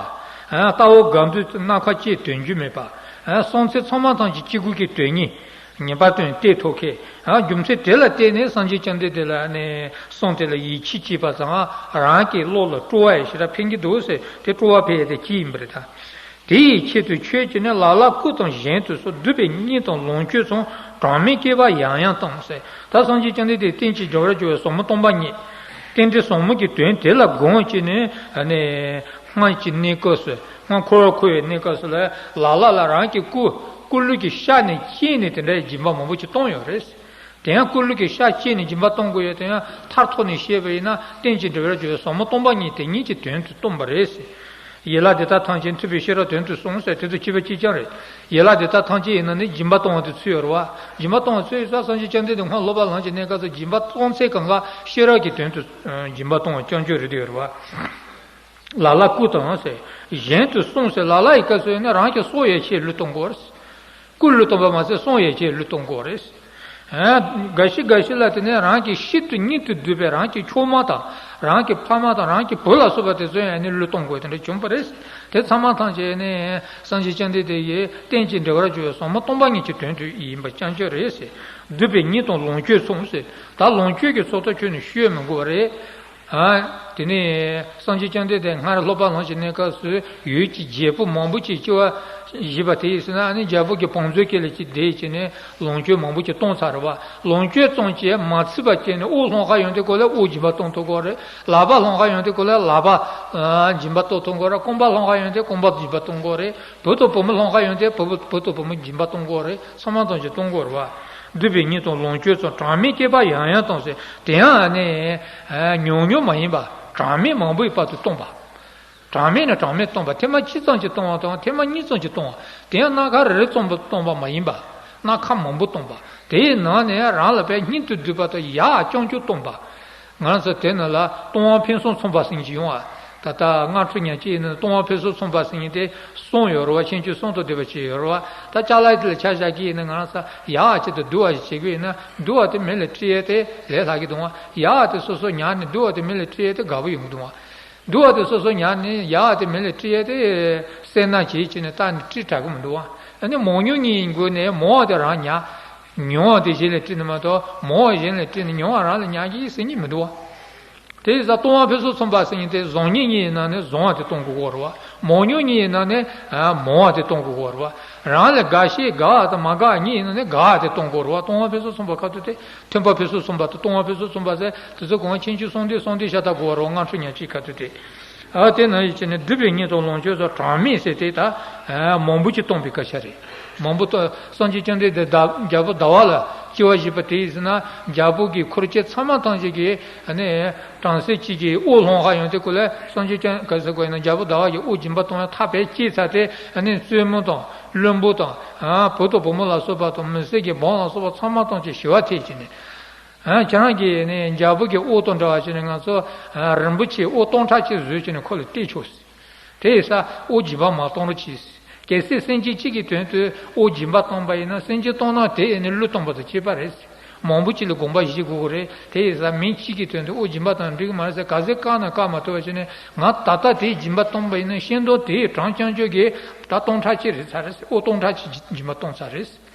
ཨ་ལྟ་བ་དགའ་མདོག་སྣ་ཁ་བཅས་དོན་རྒྱུ་མེད་པ། ཨ་གསུང་ཚུལ་ཚང་མ་ཐམས་ཅད་སྐྱེ་དགུ་གི་དོན་གཉིས་ངེས་པར་དུ་སྟེར་ཐུབ་མཁན། ཨ་རྒྱུ་མཚན་དེ་ལ་བརྟེན་ནས་སངས་རྒྱས་བཅོམ་ལྡན་འདས་ལ་ནི་གསུང་དེ་ལ་ཡིད་ཆེས་བྱས་པ་ཙང་རང་གི་བློ་ལ་སྤྲོ་བ་ཡང་ཞེ་དྲག་འཕེལ་གྱི་འདུག་ཟེར་དེ་སྤྲོ་བ་འཕེལ་ཡས་དེ་གཅིག་ཡིན་པ་རེད་ད། དེ་ཡི་ཆེད་དུ་ཁྱོད་ཀྱིས་ནི་ལ་ལ་སྐུ་དང་གཞན་དུ་སོགས་བསྡུས་པའི་སྙིང་དང་ལོངས་སྤྱོད་ཚང་གྲངས་མེད་བསྐལ་པ་ཡང་ཡང་བཏང་ཟེར། ད་སངས་རྒྱས་བཅོམ་ལྡན་འདས་རྟེན་ཅིང་འབྲེལ་བར་འབྱུང་བའི་ཟབ་མོ་སྟོང་པ་ཉིད། རྟེན་འབྲེལ་ཟབ་མོ་གི་དོན་དེ་ལ་དགོངས་བྱས་ནས་ཨ་ནི་སྔར་གྱི་གནས་སྐབས་སུ་སྔར་འཁོར་བར་འཁོར་བའི་གནས་སྐབས་སུ་ལ་ལ་ལ་ལ་རང་གི་སྐུ་སྐུ་ལུས་ཀྱི་ཤ་ནས་སྐྱེས་ནས་དེ་འདྲའི་སྦྱིན་པ་མང་པོ་ཅིག་བཏང་ཡོད་རེད། དེ་ཡང་སྐུ་ལུས་ཀྱི་ཤ་བཅད་ནས་སྦྱིན་པ་གཏོང་དགོས་ཡོད། དེ་ཡང་མཐར་ཐུག་ནས་བཤད་པ་ཡིན་ན་རྟེན་ཅིང་འབྲེལ་བར་འབྱུང་བའི་ཟབ་མོ་སྟོང་པ་ཉིད་དེ་ཉིད་ཀྱི་དོན་དུ་སྟོན་པ་རེད་ཟེར། ཡན་ལག་འདི་དག་ཐམས་ཅད་ཐུབ་པས་ཤེས་རབ་དོན་དུ་གསུངས་ཟེར་དེ་ཚོ་སྤྱི་པ་གཅིག་རྐྱང་རེད། ཡན་ལག་འདི་དག་ཐམས་ཅད་ཡིན་ན་ནི་སྦྱིན་པ་གཏོང་བ་དེ་ཚུད་ཡོད་རེད་བ། སྦྱིན་པ་གཏོང་བ་ཚུད་ཡོད་ས་སངས་རྒྱས་བཅོམ་ལྡན་འདས་སྔར་སློབ་པ་ལམ་གྱི་གནས་སྐབས་སུ་སྦྱིན་པ་གཏོང་ཚེ་གང་ག་ཤེས་རབ་ཀྱི་དོན་དུ་སྦྱིན་པ་གཏོང་བ་རྐྱང་རྐྱང་རེད་དེ་ཡོད་རེད་བ། ལ་ལ་སྐུ་དང་ཟེར། གཞན་དུ་གསུངས་ཟེར་ལ་ལ་ཡི་སྐབས་སུ་ནི་རང་གི་སྲོག་ཡན་ཆད་བློས་གཏོང་དགོས་རེད། སྐུ་བློས་གཏོང་པ་མ་ཟད་སྲོག་ཡན་ཆད་བློས་གཏོང་དགོས་རེད། ཨ་འགའ་ཞིག་འགའ་ཞིག་ལ་དེ་ནས་རང་གི་ཤིན་ཏུ་སྙིང་དུ་སྡུག་པའི་རང་གི་མཆོག་མ་དང་རང་གི་ཕ་མ་དང་རང་གི་བུ་ལ་སོགས་པ་དེ་ཚོ་ཡང་ནི་བློས་གཏོང་དགོས་དེ་འདྲ་བྱུང་བ་རེད། དེ་ཚང་མ་ཐམས་ཅད་ནི་སངས་རྒྱས་བཅོམ་ལྡན་འདས་ཀྱིས་རྟེན་ཅིང་འབྲེལ་བར་འབྱུང་བའི་ཟབ་མོ་སྟོང་པ་ཉིད་ཀྱི་དོན་དུ་ཡིན་པ་རྐྱང་རྐྱང་རེད་ཟེར། བསྡུས་པའི་སྙིང་དང་ལོངས་སྤྱོད་མཚུངས་ཟེར། ད་ལོངས་སྤྱོད་ཀྱི་ཚོགས་དག་ཁྱོན་ནས་ཤོད་མི་དགོས་པ་རེད། ཨ། དེ་ནས་སངས་རྒྱས་བཅོམ་ལྡན་འདས་སྔར་སློབ་པ་ལམ་གྱི་གནས་སྐབས་སུ་ཡུལ་གྱི་རྒྱལ་པོ་མང་པོ་ཅིག་སྐྱེ་བ་བཞེས་པ་དེ་ཡིན་ཟེར་ན་ཨ་ནི་རྒྱལ་པོ་གི་བང་མཛོད་ཀྱི་ལས་ཀྱི་སྡེ་བྱས་ནས་ལོངས་སྤྱོད་མང་པོ་ཅིག་བཏང་ཚར་བ། ལོངས་སྤྱོད་ཙམ་གྱིས་མ་ཚིམ་པ་བྱས་ནས་དབུགས་ལྷང་ཁ་ཡོང་དུས་སྐབས་ལ་དབུགས་སྦྱིན་པ་གཏོང་ཐུབ་ཀྱི་རེད། ལག་པ་ལྷང་ཁ་ཡོང་དུས་སྐབས་ལ་ལག་པ་སྦྱིན་པ་གཏོང་ཐུབ་ཀྱི་རེད། རྐང་པ་ལྷང་ཁ་ཡོང་དུས་རྐང་པ་སྦྱིན་པ་གཏོང་དགོས་རེད། བུ་དང་བུ་མོ་ལྷང་ཁ་ཡོང་དུས་བུ་བུ་དང་བུ་མོ་སྦྱིན་པ་གཏོང་དགོས་རེད། ཚང་མ་ཐམས་ཅད་གཏོང་དགོས་རེད་བ། བསྡུས་པའི་སྙིང་དང་ལོངས་སྤྱོད་ཙམ་གྲངས་མེད་བསྐལ་པ་ཡང་ཡང་བཏང་ཟེར། དེ་ཡང་ནི་ཉུང་ཉུང་མ་ཡིན་པ་གྲངས་མེད་མང་པོའི་བར་དུ་བཏང་བ། གྲངས་མེད་ནས་གྲངས་མེད་བཏང་བ། ཐེངས་མ་གཅིག་ཙམ་གྱིས་བཏང་བ་དང་ཐེངས་མ་གཉིས་ཙམ་གྱིས་བཏང་བ། དེ་ཡང་སྣ་ཁ་རེ་རེ་ཙམ་བཏང་བ་མ་ཡིན་པ། སྣ་ཁ་མང་པོ་བཏང་བ། དེའི་ནང་ནས་རང་ལ་དཔེ་སྙིང་དུ་བསྡུས་པ་དང་ཡག་རྐྱང་རྐྱང་བཏང་བ། ང་རང་ཚོ་དེ་ནང་ལ་ལྟུང་བ་ཕུན་སུམ་ཚོགས་པ་ཟེར་གྱི་ཡོང་བ། ད་ལྟ་སྔགས་འཕྲུལ་ཉག་གཅིག་ཡིན་ན་ལྟུང་བ་ཕུན་སུམ་ཚོགས་པ་ཟེར་མཁན་དེ་གསུམ་ཡོད་རེད་བ། ཕྱིན་ཅི་གསུམ་དང་ལྡན་པ་ཅིག་ཡོད་རེད་བ། ད་ཅ་ལག་དེ་ལ་ཆ་བཞག་གི་ཡིན་ན་ང་རང་ཚོ་ཡག་ཅིག་དང་སྡུག་པ་ཞིག་བྱེད་ཀྱི་ཡིན་ན་སྡུག་པ་དེ་མེ་ལ་དཀྲིས་ཡས་དེ་ལས་སླ་གི་འདུག་བ། ཡག་དེ་སོ་སོ་ཉར་ནས་སྡུག་པ་དེ་མེ་ལ་དཀྲིས་ཡས་དེ་དགའ་པོ་ཡོང་གི་འདུག་བ། སྡུག་པ་དེ་སོ་སོ་ཉར་ནས་ཡག་དེ་མེ་ལ་དཀྲིས་ཡས་དེ་སེར་སྣ་བྱེད་ཅིག་ནས་བཏང་ནས་དཀྲིས་དྲག་གི་མི་འདུག་བ། ཨ་ནི་མང་ཉུང་གཉིས་ཡིན་དགོས་ནས་མང་བ་དེ་རང་ཉར། ཉུང་བ་དེ་གཞན་ལ་དཀྲིས་ནས་མ་གཏོགས་མང་བ་གཞན་ལ་དཀྲིས་ནས་ཉུང་བ་རང་ལ་ཉར་གི་ཟེར་མཁན་མི་འདུག་བ། དེ་ཡིན་ཙང་ལྟུང་བ་ཕུན་སུམ་ཚོགས་པ་ཟེར་མཁན་དེ་བཟང་ངན་གཉིས་ཡིན་ན་ནི་བཟང་བ་དེ་གཏོང་དགོས་ཀྱི་ཡོད་རེད་བ། མང་ཉུང་གཉིས་ཡིན་ན་ནི་ཨ་མང་བ་དེ་གཏོང་དགོས་ཀྱི་ཡོད་རེད་བ། རང་ལ་དགའ་ཤས་དགའ་བ་དང་མ་དགའ་བ་གཉིས་ཡིན་ན་ནི་དགའ་བ་དེ་གཏོང་དགོས་རེད་བ། ལྟུང་བ་ཕུན་སུམ་ཚོགས་པ་ཁ་ཐུག་དེ་མཐུན་པ་ཕུན་སུམ་ཚོགས་པ་དང་ལྟུང་བ་ཕུན་སུམ་ཚོགས་པ་ཟེར་དེ་ཚོ་གང་ཕྱིན་ཅི་གསུམ་དེ་གསུམ་དེ་ཤ་སྟག་དགོས་རེད་བ། སྔགས་འཕྲུལ་ཉག་གཅིག་ཁ་ཐུག་དེ། ཨ་དེ་ནང་བཞིན་བྱས་ནས་བསྡུས་པའི་སྙིང་དང་ལོངས་སྤྱོད་སོགས་གྲངས་མེད་ཟེར་དེ་ད་མང་པོ་ཅིག་བཏང་པའི་སྐད་ཆ་རེད། མང་པོ་བཏང་། སངས་རྒྱས་བཅོམ་ལྡན་འདས་ད་རྒྱལ་པོ་ཟླ་བ་ལ་ སྐྱེ་བ་བཞི་པ་དེ་ཡིན་ཟེར་ན་རྒྱལ་པོ་གི་འཁོར་བཅས་ཚང་མ་ཐམས་ཅད་ཀྱི་ཨ་ནི་བྲམ་ཟེ་གཅིག་གིས་དབུ་ལྷོང་ཧ་ཡོང་དུས་སྐབས་ལ་སངས་རྒྱས་བསྐྱངས་ག་ཟེར་དགོས་ཡིན་ན་རྒྱལ་པོ་ཟླ་བ་གིས་དབུ་སྦྱིན་པ་གཏོང་ཡ་ཐག་པས་བཅད་ཚར་ཏེ་ཨ་ནི་བཙུན་མོ་དང་བློན་པོ་དང་བུ་དང་བུ་མོ་ལ་སོགས་པ་དང་མི་སེར་གྱི་འབངས་ལ་སོགས་པ་ཚང་མ་ཐམས་ཅད་ཞི་བ་ཐེབས་བྱས་ནས། ཨ། ཁྱེད་རང་གིས་ནི་རྒྱལ་པོ་གི་དབུ་དང་འདྲ་བ་བྱས་ནས་ང་ཚོ་ཨ་རིན་པོ་ཆེའི་དབུ་སྟོང་ཕྲག་གཅིག་བཟོས་བྱས་ནས་ཁོ་ལ་སྟེར་ཆོག་ཟེར། དེ་ཡིན་ཙང་དབུ་སྦྱིན་པ་མ་གཏོང་རོགས་གྱིས་ཟེར། གལ་སྲིད་སེམས་ཅན་གཅིག་གི་དོན་དུ་དབུ་སྦྱིན་པ་བཏང་པ་ཡིན་ན་སེམས་ཅན་གཏོང་ན་དེ་ཡིན་ནི་བློས་གཏོང་པ་དང་གཅིག་པ་རེད་ཟེར། མང་པོ་ཅིག་ལ་དགོངས་པ་བཞེས་དགོས་ཀྱི་རེད། དེ་ཡིན་ཙང་མི་གཅིག་གི་དོན་དུ་དབུ་སྦྱིན་པ་བཏང་འགྲིག་གི་མ་རེད་ཟེར། ག་ཚོད་བཀག་ན་བཀག་མ་ཐུབ་པ་བྱས་ནས་ང་ད་ལྟ་དེའི་སྦྱིན་པ་བཏང་པ་ཡིན་ན་ཤིང་སྡོང་དེའི་གྲངས་རྐྱང་ཅོག་གིས་ད་སྟོང་ཕྲག་གཅིག་རེད་ཚར་རེད་ཟེར། དབུ་སྟོང་ཕྲག་གཅིག་སྦྱིན་པ་བཏང་ཚར་རེད་ཟེར།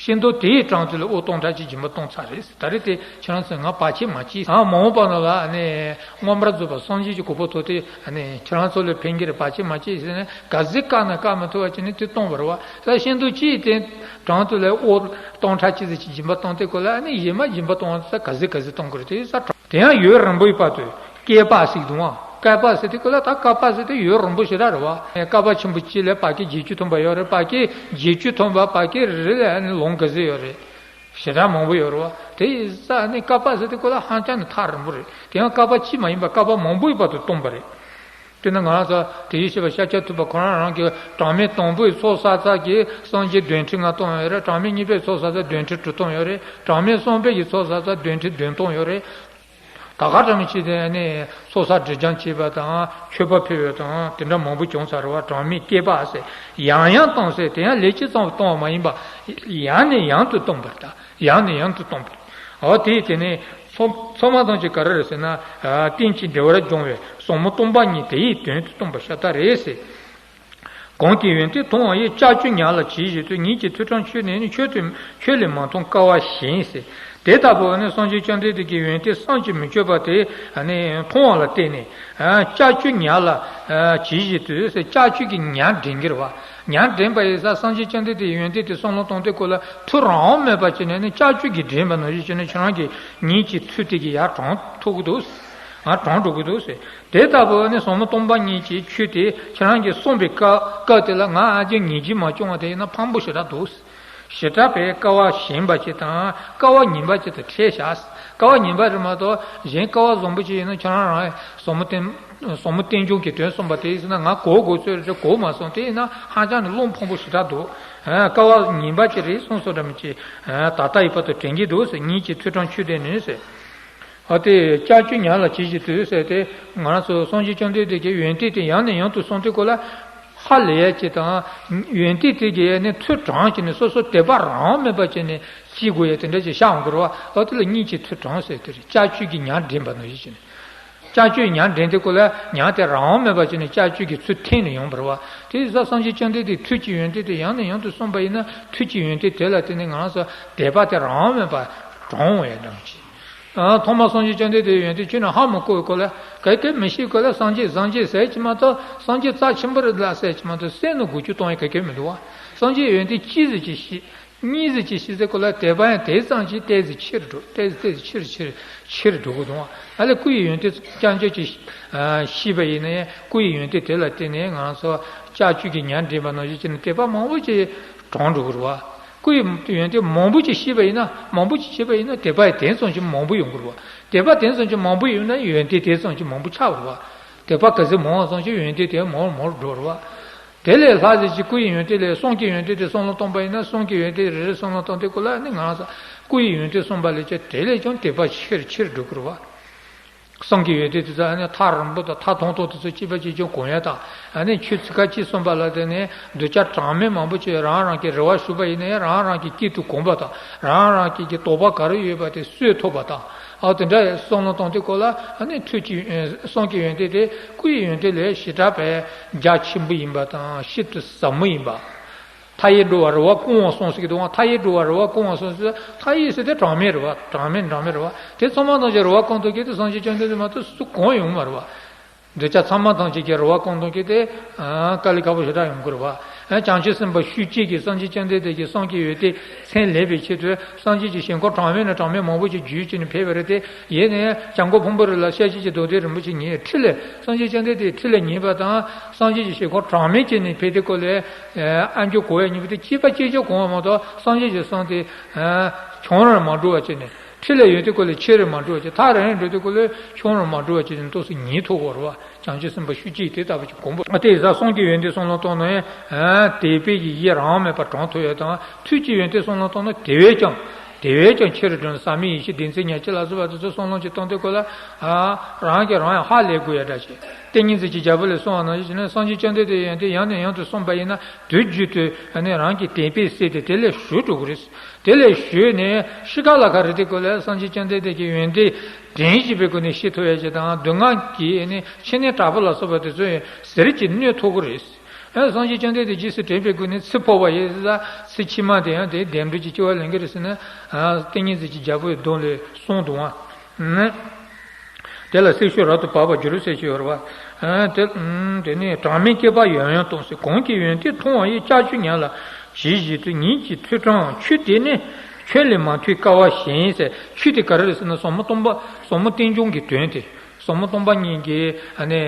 ཤིང་སྡོང་དེའི་གྲངས་ཚོད་ལ་དབུ་སྟོང་ཕྲག་གཅིག་སྦྱིན་པ་གཏོང་ཚར་རེད། ད་རེས་དེ་ཁྱེད་རང་ཚོས་ང་བར་ཆད་མ་བྱེད། ཨ། མ་འོངས་པ་ན་ལ་ནི་མངོན་པར་རྫོགས་པ་སངས་རྒྱས་ཀྱི་གོ་འཕང་ཐོབ་སྟེ་ནི་ཁྱེད་རང་ཚོ་ལ་ཕན་གྱི་རེད། བར་ཆད་མ་བྱེད་ཟེར་ནས་ག་ཚོད་བཀག་ན་བཀག་མ་ཐུབ་པ་བྱས་ནས་དེ་གཏོང་བ་རེད་བ། ད་ཤིང་སྡོང་གཅིག་དེ་གྲངས་ཚོད་ལ་དབུ་སྟོང་ཕྲག་གཅིག་ཙམ་ཅིག་སྦྱིན་པ་གཏོང་དུས་སྐབས་ལ་ནི་གཞན་མ་སྦྱིན་པ་གཏོང་བ་ད་ག་ཚོད་ག་ཚོད་གཏོང་དགོས་རེད། དེ་ས་དེ་ཡང་ཡུན་རིང་པོའི་བར་དུ་བསྐལ་པ་ཟེར་གྱི་འདུག་ཨང་། བསྐལ་པ་ཟེར་དུས་སྐབས་ལ་ད་བསྐལ་པ་ཟེར་དུས་ཡུན་རིང་པོ་ཞེ་དྲག་རེད་བ། བསྐལ་པ་ཆེན་པོ་གཅིག་ལ་བར་བསྐལ་བརྒྱད་ཅུ་ཐམ་པ་ཡོད་རེད། བར་བསྐལ་བརྒྱད་ཅུ་ཐམ་པ་བར་བསྐལ་རེ་རེ་ལ་ནི་ལོ་འགའ་ཟིག་ཡོད་རེད། ཞེ་དྲག་མང་པོ་ཡོད་རེད་བ། དེ་ཡིན་ཙང་ནི་བསྐལ་པ་ཟེར་དུས་སྐབས་ལ་ཧ་ཅང་ནི་ཐག་རིང་པོ་རེད། དེ་ཡང་བསྐལ་པ་གཅིག་མ་ཡིན་པར་བསྐལ་པ་མང་པོའི་བར་དུ་གཏོང་བ་རེད། དེ་ནི་ང་རང་ཚོ་དེ་ཡི་ཤེས་པ་ཤཱཀྱ་ཐུབ་པ་ཁོ་རང་རང་གི་གྲངས་མེད་དང་པོའི་ཚོགས་བསགས་ཚར་གྱི་སངས་རྒྱས་བདུན་ཁྲི་ལྔ་སྟོང་ཡོད་རེད། གྲངས་མེད་གཉིས་པའི་ཚོགས་བསགས་ཚར་བདུན་ཁྲི་དྲུག་སྟོང་ཡོད་རེད། གྲངས་མེད་གསུམ་པའི་གི་ཚོགས་བསགས་ཚར་བདུན་ཁྲི་བདུན་སྟོང་ཡོད་རེད། ད་ག་གྲངས་མེད་ཅིག་དེ་ནི་ཚོགས་བསགས་སྒྲིབ་སྦྱང་བྱས་པ་དང་མཆོད་པ་ཕུལ་བ་དང་དེ་འདྲ་མང་པོ་བྱུང་ཚར་བ། གྲངས་མེད་བསྐལ་པ་ཟེར། ཡང་ཡང་གཏོང་ཟེར། དེ་ཡང་ལས་ཅི་ཙམ་གཏོང་བ་མ་ཡིན་པ། ཡང་ནས་ཡང་དུ་གཏོང་བར་ལྟ། ཡང་ནས་ཡང་དུ་གཏོང་བར། འོ་དེ་དེ་ནི་ཚོགས་ཚོགས་མ་ཐམས་ཅད་ག་རེ་རེད་ཟེར་ན། རྟེན་ཅིང་འབྲེལ་བར་འབྱུང་བའི་ཟབ་མོ་སྟོང་པ་ཉིད་དེ་ཡི་དོན་དུ་སྟོན་པ་ཤ་སྟག་རེད་ཟེར། གང་གིས་ཡོན་ཏན་མཐོང་བ་ཡི། ལྕགས་ཀྱུ་ཉ་ལ་ཇི་བཞིན་དུ། ཉིད་ཀྱི་ཐོས་གྲོལ་ཆོས་ནི་ནི། ཁྱོད་དུ་ཁྱོད་ལས་མ་མཐོང་སྐལ་བ་གཞན་ཟེར། དེ་ལྟ་བུ་ནི་སངས་རྒྱས་བཅོམ་ལྡན་འདས་ཀྱི་ཡོན་ཏན་བསམ་གྱིས་མི་ཁྱབ་པ་དེ་ནི་མཐོང་བ་ལ་བརྟེན་ནས། ལྕགས་ཀྱུ་ཉ་ལ་ཇི་བཞིན་དུ་ཟེར། ལྕགས་ཀྱུ་གི་ཉ་འདྲེན་གྱི་རེད་བ། ཉ་འདྲེན་པ་ཡིན་ཙང་སངས་རྒྱས་བཅོམ་ལྡན་འདས་ཀྱི་ཡོན་ཏན་དེ་བསམ་བློ་གཏོང་དུས་སྐབས་ལ་ཐུགས་རང་དབང་མེད་པ་བྱས་ནས་ནི་ལྕགས་ཀྱུ་གིས་འདྲེན་པ་ནང་བཞིན་བྱས་ནས་ཁྱེད་རང་གི་ཉིད་ཀྱི་ཐོས་དེ་གིས་ཡར་དྲངས་ཐུབ་ཀྱི་འདུག། དྲངས་འགྲོ་གི་འདུག་ཟེར། དེ་ལྟ་བུ་ནི་ཟབ་མོ་སྟོང་པ་ཉིད་ཀྱི་ཆོས་དེ་ཁྱེད་རང་གིས་གསུངས་པའི་སྐབས་སྐབས་དེ་ལ་ང་ཨ་ཅེ་ངེས་ཀྱིས་མ་བྱུང་བ་དེ་ཡིན་ན་ཕངས་པོ་ཞེ་དྲག་འདུག། ཞེ་དྲག་པའི་སྐལ་བ་ཞན་པ་ཅིག་དང་སྐལ་བ་ངན་པ་ཅིག་ཏུ་ཁྲིད་བཞག། སྐལ་བ་ངན་པ་རེད་མ་གཏོགས་གཞན་སྐལ་བ་བཟང་པོ་ཅིག་ཡིན་ན་ཁྱེད་རང་རང་ཟབ་མོ་རྟེན་ཟབ་མོ་རྟེན་འབྱུང་གི་དོན་གསུངས་པ་དེ་ཡིན་ན་ང་གོ་དགོས་ཚོད་རེད། གོ་མ་སོང་། དེ་ཡིན་ན་ཧ་ཅང་ནས་བློ་ཕངས་པོ་ཞེ་དྲག་འདུག། སྐལ་བ་ངན་པ་ཅིག་རེད་གསུངས་སོང་འདྲ་མི་ཅིག། ད་ལྟ་ཡི་བར་དུ་དྲན་གྱི་འདུག་ཟེར། ཉིད་ཀྱི་ཐོས་གྲོལ་ཆོས་དེ་ནི་ཟེར། ཨ་དེ་ལྕགས་ཀྱུ་ཉ་ལ་ཇི་བཞིན་དུ་ཟེར་ཏེ། ང་རང་ཚོ་སངས་རྒྱས་བཅོམ་ལྡན་འདས་ཀྱི་ཡོན་ཏན་དེ་ཡང་ནས་ཡང་དུ་གསུངས་དུས་སྐབས་ལ་ཧ་ལས་ཡ་ཅིག་དང་། ཡོན་ཏན་དེ་གི་ནི་ཐོས་དྲངས་བྱས་ནས་སོ་སོ་དད་པ་རང་དབང་མེད་པ་བྱས་ནས་ཤེས་དགོས་ཡ་དེ་འདྲ་ཅིག་ཤར་འོང་གི་རེད་བ། ཨ་དེ་ལ་ཉིད་ཀྱི་ཐོས་དྲངས་ཟེར་དེ་རེད། ལྕགས་ཀྱུ་གི་ཉ་འདྲེན་པ་ནང་བཞིན་བྱས་ནས། ལྕགས་ཀྱུ་ཉ་འདྲེན་དུས་སྐབས་ལ་ཉ་དེ་རང་དབང་མེད་པ་བྱས་ནས་ལྕགས་ཀྱུ་གི་ཚུར་འཐེན་ནས་ཡོང་བ་རེད་བ། དེ་ཡིན་ཙང་སངས་རྒྱས་བཅོམ་ལྡན་འདས་ཐོས་ཀྱི་ཡོན་ཏན་དེ་ཡང་ནས་ཡང་དུ་གསུངས་པ་ཡིན་ན་ཐོས་ཀྱི་ཡོན་ཏན་དེ་ལ་བརྟེན་ནས་ང་རང་ཚོ་དད་པ་དེ་རང་དབང་མེད་པ་དྲངས་འོང་ཡ་འདྲ་མི་ཅིག། ཨ། ཐོག་མར་སངས་རྒྱས་བཅོམ་ལྡན་འདས་ཡོན་ཏན་ཁྱོན་ནས་ཧ་མ་གོ་བའི་སྐོར་ལ་ག་གེ་མི་ཤེས་སྐོར་ལ་སངས་རྒྱས་སངས་རྒྱས་ཟེར་གྱི་མ་གཏོགས་སངས་རྒྱས་རྩ་ཆེན་པོ་རེད་ལ་ཟེར་གྱི་མ་གཏོགས་སེམས་ནང་འགུལ་སྐྱོད་གཏོང་ཡ་ག་གེ་མི་འདུག་བ། སངས་རྒྱས་ཡོན་ཏན་གཅིག་ཟེར་གྱི་ཤེས། གཉིས་ཟེར་གྱི་ཤེས་ཟེར་སྐོར་ལ་དད་པ་ཡང་དེ་ཙམ་གྱིས་ཏོག་ཙམ་ཆེ་རུ་འགྲོ། ཏོག་ཙམ་ཏོག་ཙམ་ཆེ་རུ་ཆེ་རུ་ཆེ་རུ་འགྲོ་གི་འདུག་བ། ཨ་ལས་སྐུ་ཡི་ཡོན་ཏན་རྐྱང་རྐྱང་གཅིག་ཤེས་པ་ཡིན་ན་ཡང་སྐུ་ཡི་ཡོན་ཏན་དེ་ལ་བརྟེན་ནས་ང་རང་ཚོ་ལྕགས་ཀྱུ་གི་ཉ་འདྲེན་པ་ནང་བཞིན་བྱས་ནས་དད་པ་མང་པོ་ཅིག་དྲངས་འགྲོ་གི་རེད་བ། སྐུ་ཡི་ཡོན་ཏན་མང་པོ་ཅིག་ཤེས་པ་ཡིན་ན། མང་པོ་ཅིག་ཤེས་པ་ཡིན་ན་དད་པ་ཡི་དེ་ཙམ་གྱིས་མང་པོ་ཡོང་གི་རེད་བ། དད་པ་དེ་ཙམ་གྱིས་མང་པོ་ཡོང་ན་ཡོན་ཏན་དེ་ཙམ་གྱིས་མང་པོ་ཆགས་པ་རེད་བ། དད་པ་ག་ཚོད་མང་བ་ཙམ་གྱིས་ཡོན་ཏན་དེ་མང་རུ་མང་རུ་འགྲོ་རེད་བ། དེ་ལས་ལྷག་ཟེར་གྱི་སྐུ་ཡི་ཡོན་ཏན་ལས་གསུང་གི་ཡོན་ཏན་དེ་བསམ་བློ་གཏོང་པ་ཡིན་ན། གསུང་གི་ཡོན་ཏན་རེ་རེ་བསམ་བློ་གཏོང་དུས་སྐབས་ལ་ནི་ང་རང་ཚོ་སྐུ་ཡི་ཡོན་ཏན་གསུངས་པ་ལས་ཀྱང་དེ་ལས་ཀྱང་དད་པ་ཆེ་རུ་ཆེ་རུ་འགྲོ་གི་རེད་བ། གསུང་གི་ཡོན་ཏན་དེ་ཚོ་ཨ་ནི་ཐག་རིང་པོ་དང་ཐག་ཐུང་ཐུང་དེ་ཚོ་གཅིག་པ་གཅིག་རྐྱང་གོ་ཡ་དང་། ཨ་ནི་ཆོས་ཚིག་ཁ་གཅིག་གསུངས་པ་ལ་དེ་ནི་གདུལ་བྱ་གྲངས་མེད་མང་པོ་ཅིག་རང་རང་གི་རེ་བ་ཞུས་པ་ཡིན་ན་ཡང་རང་རང་གི་སྐད་དུ་གོ་བ་དང་། རང་རང་གི་གི་དོགས་པ་ག་རེ་ཡོད་པ་དེ་གསོས་ཐུབ་པ་དང་། ཨ་དེ་འདྲ་བསམ་བློ་གཏོང་དུས་སྐབས་ལ་ཨ་ནི་ཐོས་ཀྱི་གསུང་གི་ཡོན་ཏན་དེ་སྐུ་ཡི་ཡོན་ཏན་ལས་ཞེ་དྲག་པའི་རྒྱ་ཆེན་པོ་ཡིན་པ་དང་ཤིན་ཏུ་ཟབ་མོ་ཡིན་པ། མཐའ་ཡས་འགྲོ་བ་རེ་བ་ཀུན་དབང་གསུངས་ཟེར་གྱི་འདུག་ཨང་། མཐའ་ཡས་འགྲོ་བ་རེ་བ་ཀུན་དབང་གསུངས་ཟེར། མཐའ་ཡས་ཟེར་དེ་གྲངས་མེད་རེད་བ། གྲངས་མེད་གྲངས་མེད་རེད་བ། དེ་ཚང་མ་ཐམས་ཅད་རེ་བ་ཀུན་དབང་གི་དེ་སངས་རྒྱས་བཅོམ་ལྡན་འདས་མ་གཏོགས་སུ་གང་ཡོང་མ་རེད་བ། འདོད་ཆགས་ཚང་མ་ཐམས་ཅད་ཀྱི་རེ་བ་ཀུན་དབང་གི་དེ་དཀའ་ལས་ཁག་པོ་ཞེ་དྲག་ཡོང་གི་རེད་བ། བྱང་ཆུབ་སེམས་དཔའ་ཤུགས་གཅིག་གིས་སངས་རྒྱས་བཅོམ་ལྡན་འདས་ཀྱི་གསུང་གི་ཡོན་ཏན་མཚན་ལེན་པའི་ཆེད་དུ་སངས་རྒྱས་ཀྱི་ཞལ་འཁོར་གྲངས་མེད་ནས་གྲངས་མེད་མང་པོ་ཞིག་བརྒྱུད་བྱས་ནས་ཕེབས་པ་རེད་དེ། ཡིན་ནའི་བྱང་སྒོ་ཕུང་པོའི་རི་ལ་སྐྱབས་རྗེ་རྡོ་རྗེ་རིན་པོ་ཆེ་ཉིད་ཁྲི་ལ་སངས་རྒྱས་བཅོམ་ལྡན་འདས་ཁྲི་ལ་ཉན་པ་དང་། སངས་རྒྱས་ཀྱི་ཞལ་འཁོར་གྲངས་མེད་བྱས་ནས་ཕེབས་དུས་སྐབས་ལ་ཨ་མཆོག་གོ་ཡ་ཉན་པ་དེ་གཅིག་པ་གཅིག་རྐྱང་གོ་བ་མ་གཏོགས་སངས་རྒྱས་ཀྱི་གསུང་དེ་ ཆུང་རུ་མ་འགྲོ་བ་བྱས་ནས། ཁྲི་ལས་ཡོན་ཏན་སྐོར་ལས་ཆེ་རུ་མ་འགྲོ་བ་བྱས། ཐག་རིང་རུ་འགྲོ་དུས་སྐོར་ལས་ཆུང་རུ་མ་འགྲོ་བ་བྱས་ནས་ཏོག་ཙམ་ཉེན་ཐོག་གོ་རེད་བ། བྱང་ཆུབ་སེམས་དཔའ་ཤུགས་ཀྱིས་དེ་ལྟ་བུ་ཅིག་གོམས་པ། དེ་ཡི་ས་སངས་རྒྱས་ཡོན་ཏན་གསུམ་ལ་བཏང་ན། དད་པའི་གི་ཡིད་རང་དབང་མེད་པར་དྲང་ཐུབ་ཡ་དང་། ཐུགས་ཀྱི་ཡོན་ཏན་གསུམ་ལ་བཏང་ན་དེ་བས་ཀྱང་། དེ་བས་ཀྱང་ཆེ་རུ་འགྲོ་ནས། ཟག་མེད་ཡེ་ཤེས་བདེན་འཚོལ་ཉག་གཅིག་ལ་སོགས་པ་དེ་ཚོ་བསམ་བློ་ཅིག་བཏང་དུས་སྐོར་ལ། ཨ། རང་གིས་རང་ཡང་ཧ་ལས་དགོས་ཡ་འདྲ་ཞིག་ཏིང་ངེ་འཛིན་གྱི་རྒྱལ་པོ་ལས་གསུངས་པ་ནང་བཞིན་བྱས་ནས། སངས་རྒྱས་བཅོམ་ལྡན་འདས་ཡོན་ཏན་ཡང་ནས་ཡང་དུ་གསུངས་པ་ཡིན་ན། དུས་རྒྱུན་དུ་ཨ་ནི་རང་གི་དད་པའི་སེམས་དེ་དེ་ལས་གཞོལ་འགྲོ་གི་རེད། དེ་ལས་གཞོལ་ནས་ཤི་ཁ་ལ་ཁ་རེད་དེ་སྐོར་ལ། སངས་རྒྱས་བཅོམ་ལྡན་འདས་ཀྱི་ཡོན་ཏན་དྲན་བཞིན་པའི་སྒོ་ནས་ཤི་ཐུབ་ཡ་ཅིག་དང་། སྡུག་བསྔལ་གྱི་ཨ་ནི་ཕྱི་ནས་དྲག་པོ་ལ་སོགས་པ་དེ་ཚོ་ཡང་ཟེར་གྱིས་གནོད་ཐུབ་ཀྱི་རེད། ཨ། སངས་རྒྱས་བཅོམ་ལྡན་འདས་རྗེས་སུ་དྲན་པའི་སྒོ་ནས་ཚེ་འཕོས་པ་ཡིན་ཙང་། ཚེ་ཕྱི་མ་དེ་ཡང་དེ་བདེ་འགྲོ་གྱི་སྐྱེ་བ་ལེན་གྱི་རེད་ཟེར་ན། ཨ། ཏིང་ངེ་འཛིན་གྱི་རྒྱལ་པོའི་གདོང་ལས་གསུངས་འདུག་ཨ། དེ་ལ་སྲེག་ཤུལ་རབ་ཏུ་བབས་པར་འགྱུར་ཟེར་གྱི་ཡོད་རེད་བ། ཨ། དེ། ཨ། དེ་ནས་གྲངས་མེད་བསྐལ་པ་ཡང་ཡང་སྟོང་ཟེར། གོང་གི་ཡོན་ཏན་མཐོང་བ་ཡི། ལྕགས་ཀྱུ་ཉམས་ལ་ཞིབ་ཞིབ་ཏུ། ཉིད་ཀྱི་ཐོས་གྲངས་ཆུ་དེ་ནི། ཁྱོད་ལས་མ་ཐོས་དཀའ་བ་གཞན་ཟེར། ཆུ་དེ་ག་རེ་རེད་ཟེར་ན། ཟབ་མོ་སྟོང་པ། ཟབ་མོ་རྟེན་འབྱུང་གི་དོན་དེ། ཟབ་མོ་སྟོང་པ་ཉིད་ཀྱི། ཨ་ནི།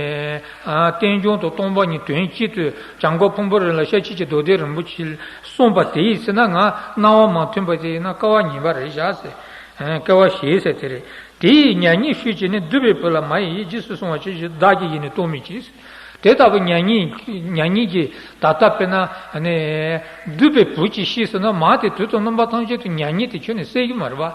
ཨ། རྟེན་འབྱུང་དང་སྟོང་པ་ཉིད་དོན་གཅིག་ཏུ་བྱང་སྒོ་ཕུང་པོའི་རི་ལ་ཤཱཀྱ་ཀྱི་རྡོ་རྗེ་རིན་པོ་ཆེས་གསུངས་པ་དེ་ཡིན་ཟེར་ན། ང་རྣ་བ་མ་ཐོས་པ་དེ་ཡིན་ན་དཀའ་བ་ངེས་པ་རེད་བཞག་ཟེར། ཨ། དཀའ་བ་ཞེས་ཟེར་དེ་རེད། དེ་ཡི་མྱ་ངན་ཤོད་ཅིག་ནི། བསྡུས་པའི་བུ་ལ་མ་ཡི་ཡིད། རྗེས་སུ་བཟུང་བར་གྱིས་ཤིག་ཏུ། བདག་གི་ཡིད་ནི་གཏོང་མི་བྱེད་ཟེར། དེ་ལྟ་བུ་མྱ་ངན། མྱ་ངན་གྱི་ད་ལྟ་དཔེར་ན་ནི་བསྡུས་པའི་བུ་གཅིག་ཤི་ཟེར་ན། མ་དེ་དུས་དང་རྣམ་པ་ཐམས་ཅད་དུ་མྱ་ངན་དེ་ཁྱོན་ནས་སེལ་གྱི་མ་རེད་བ།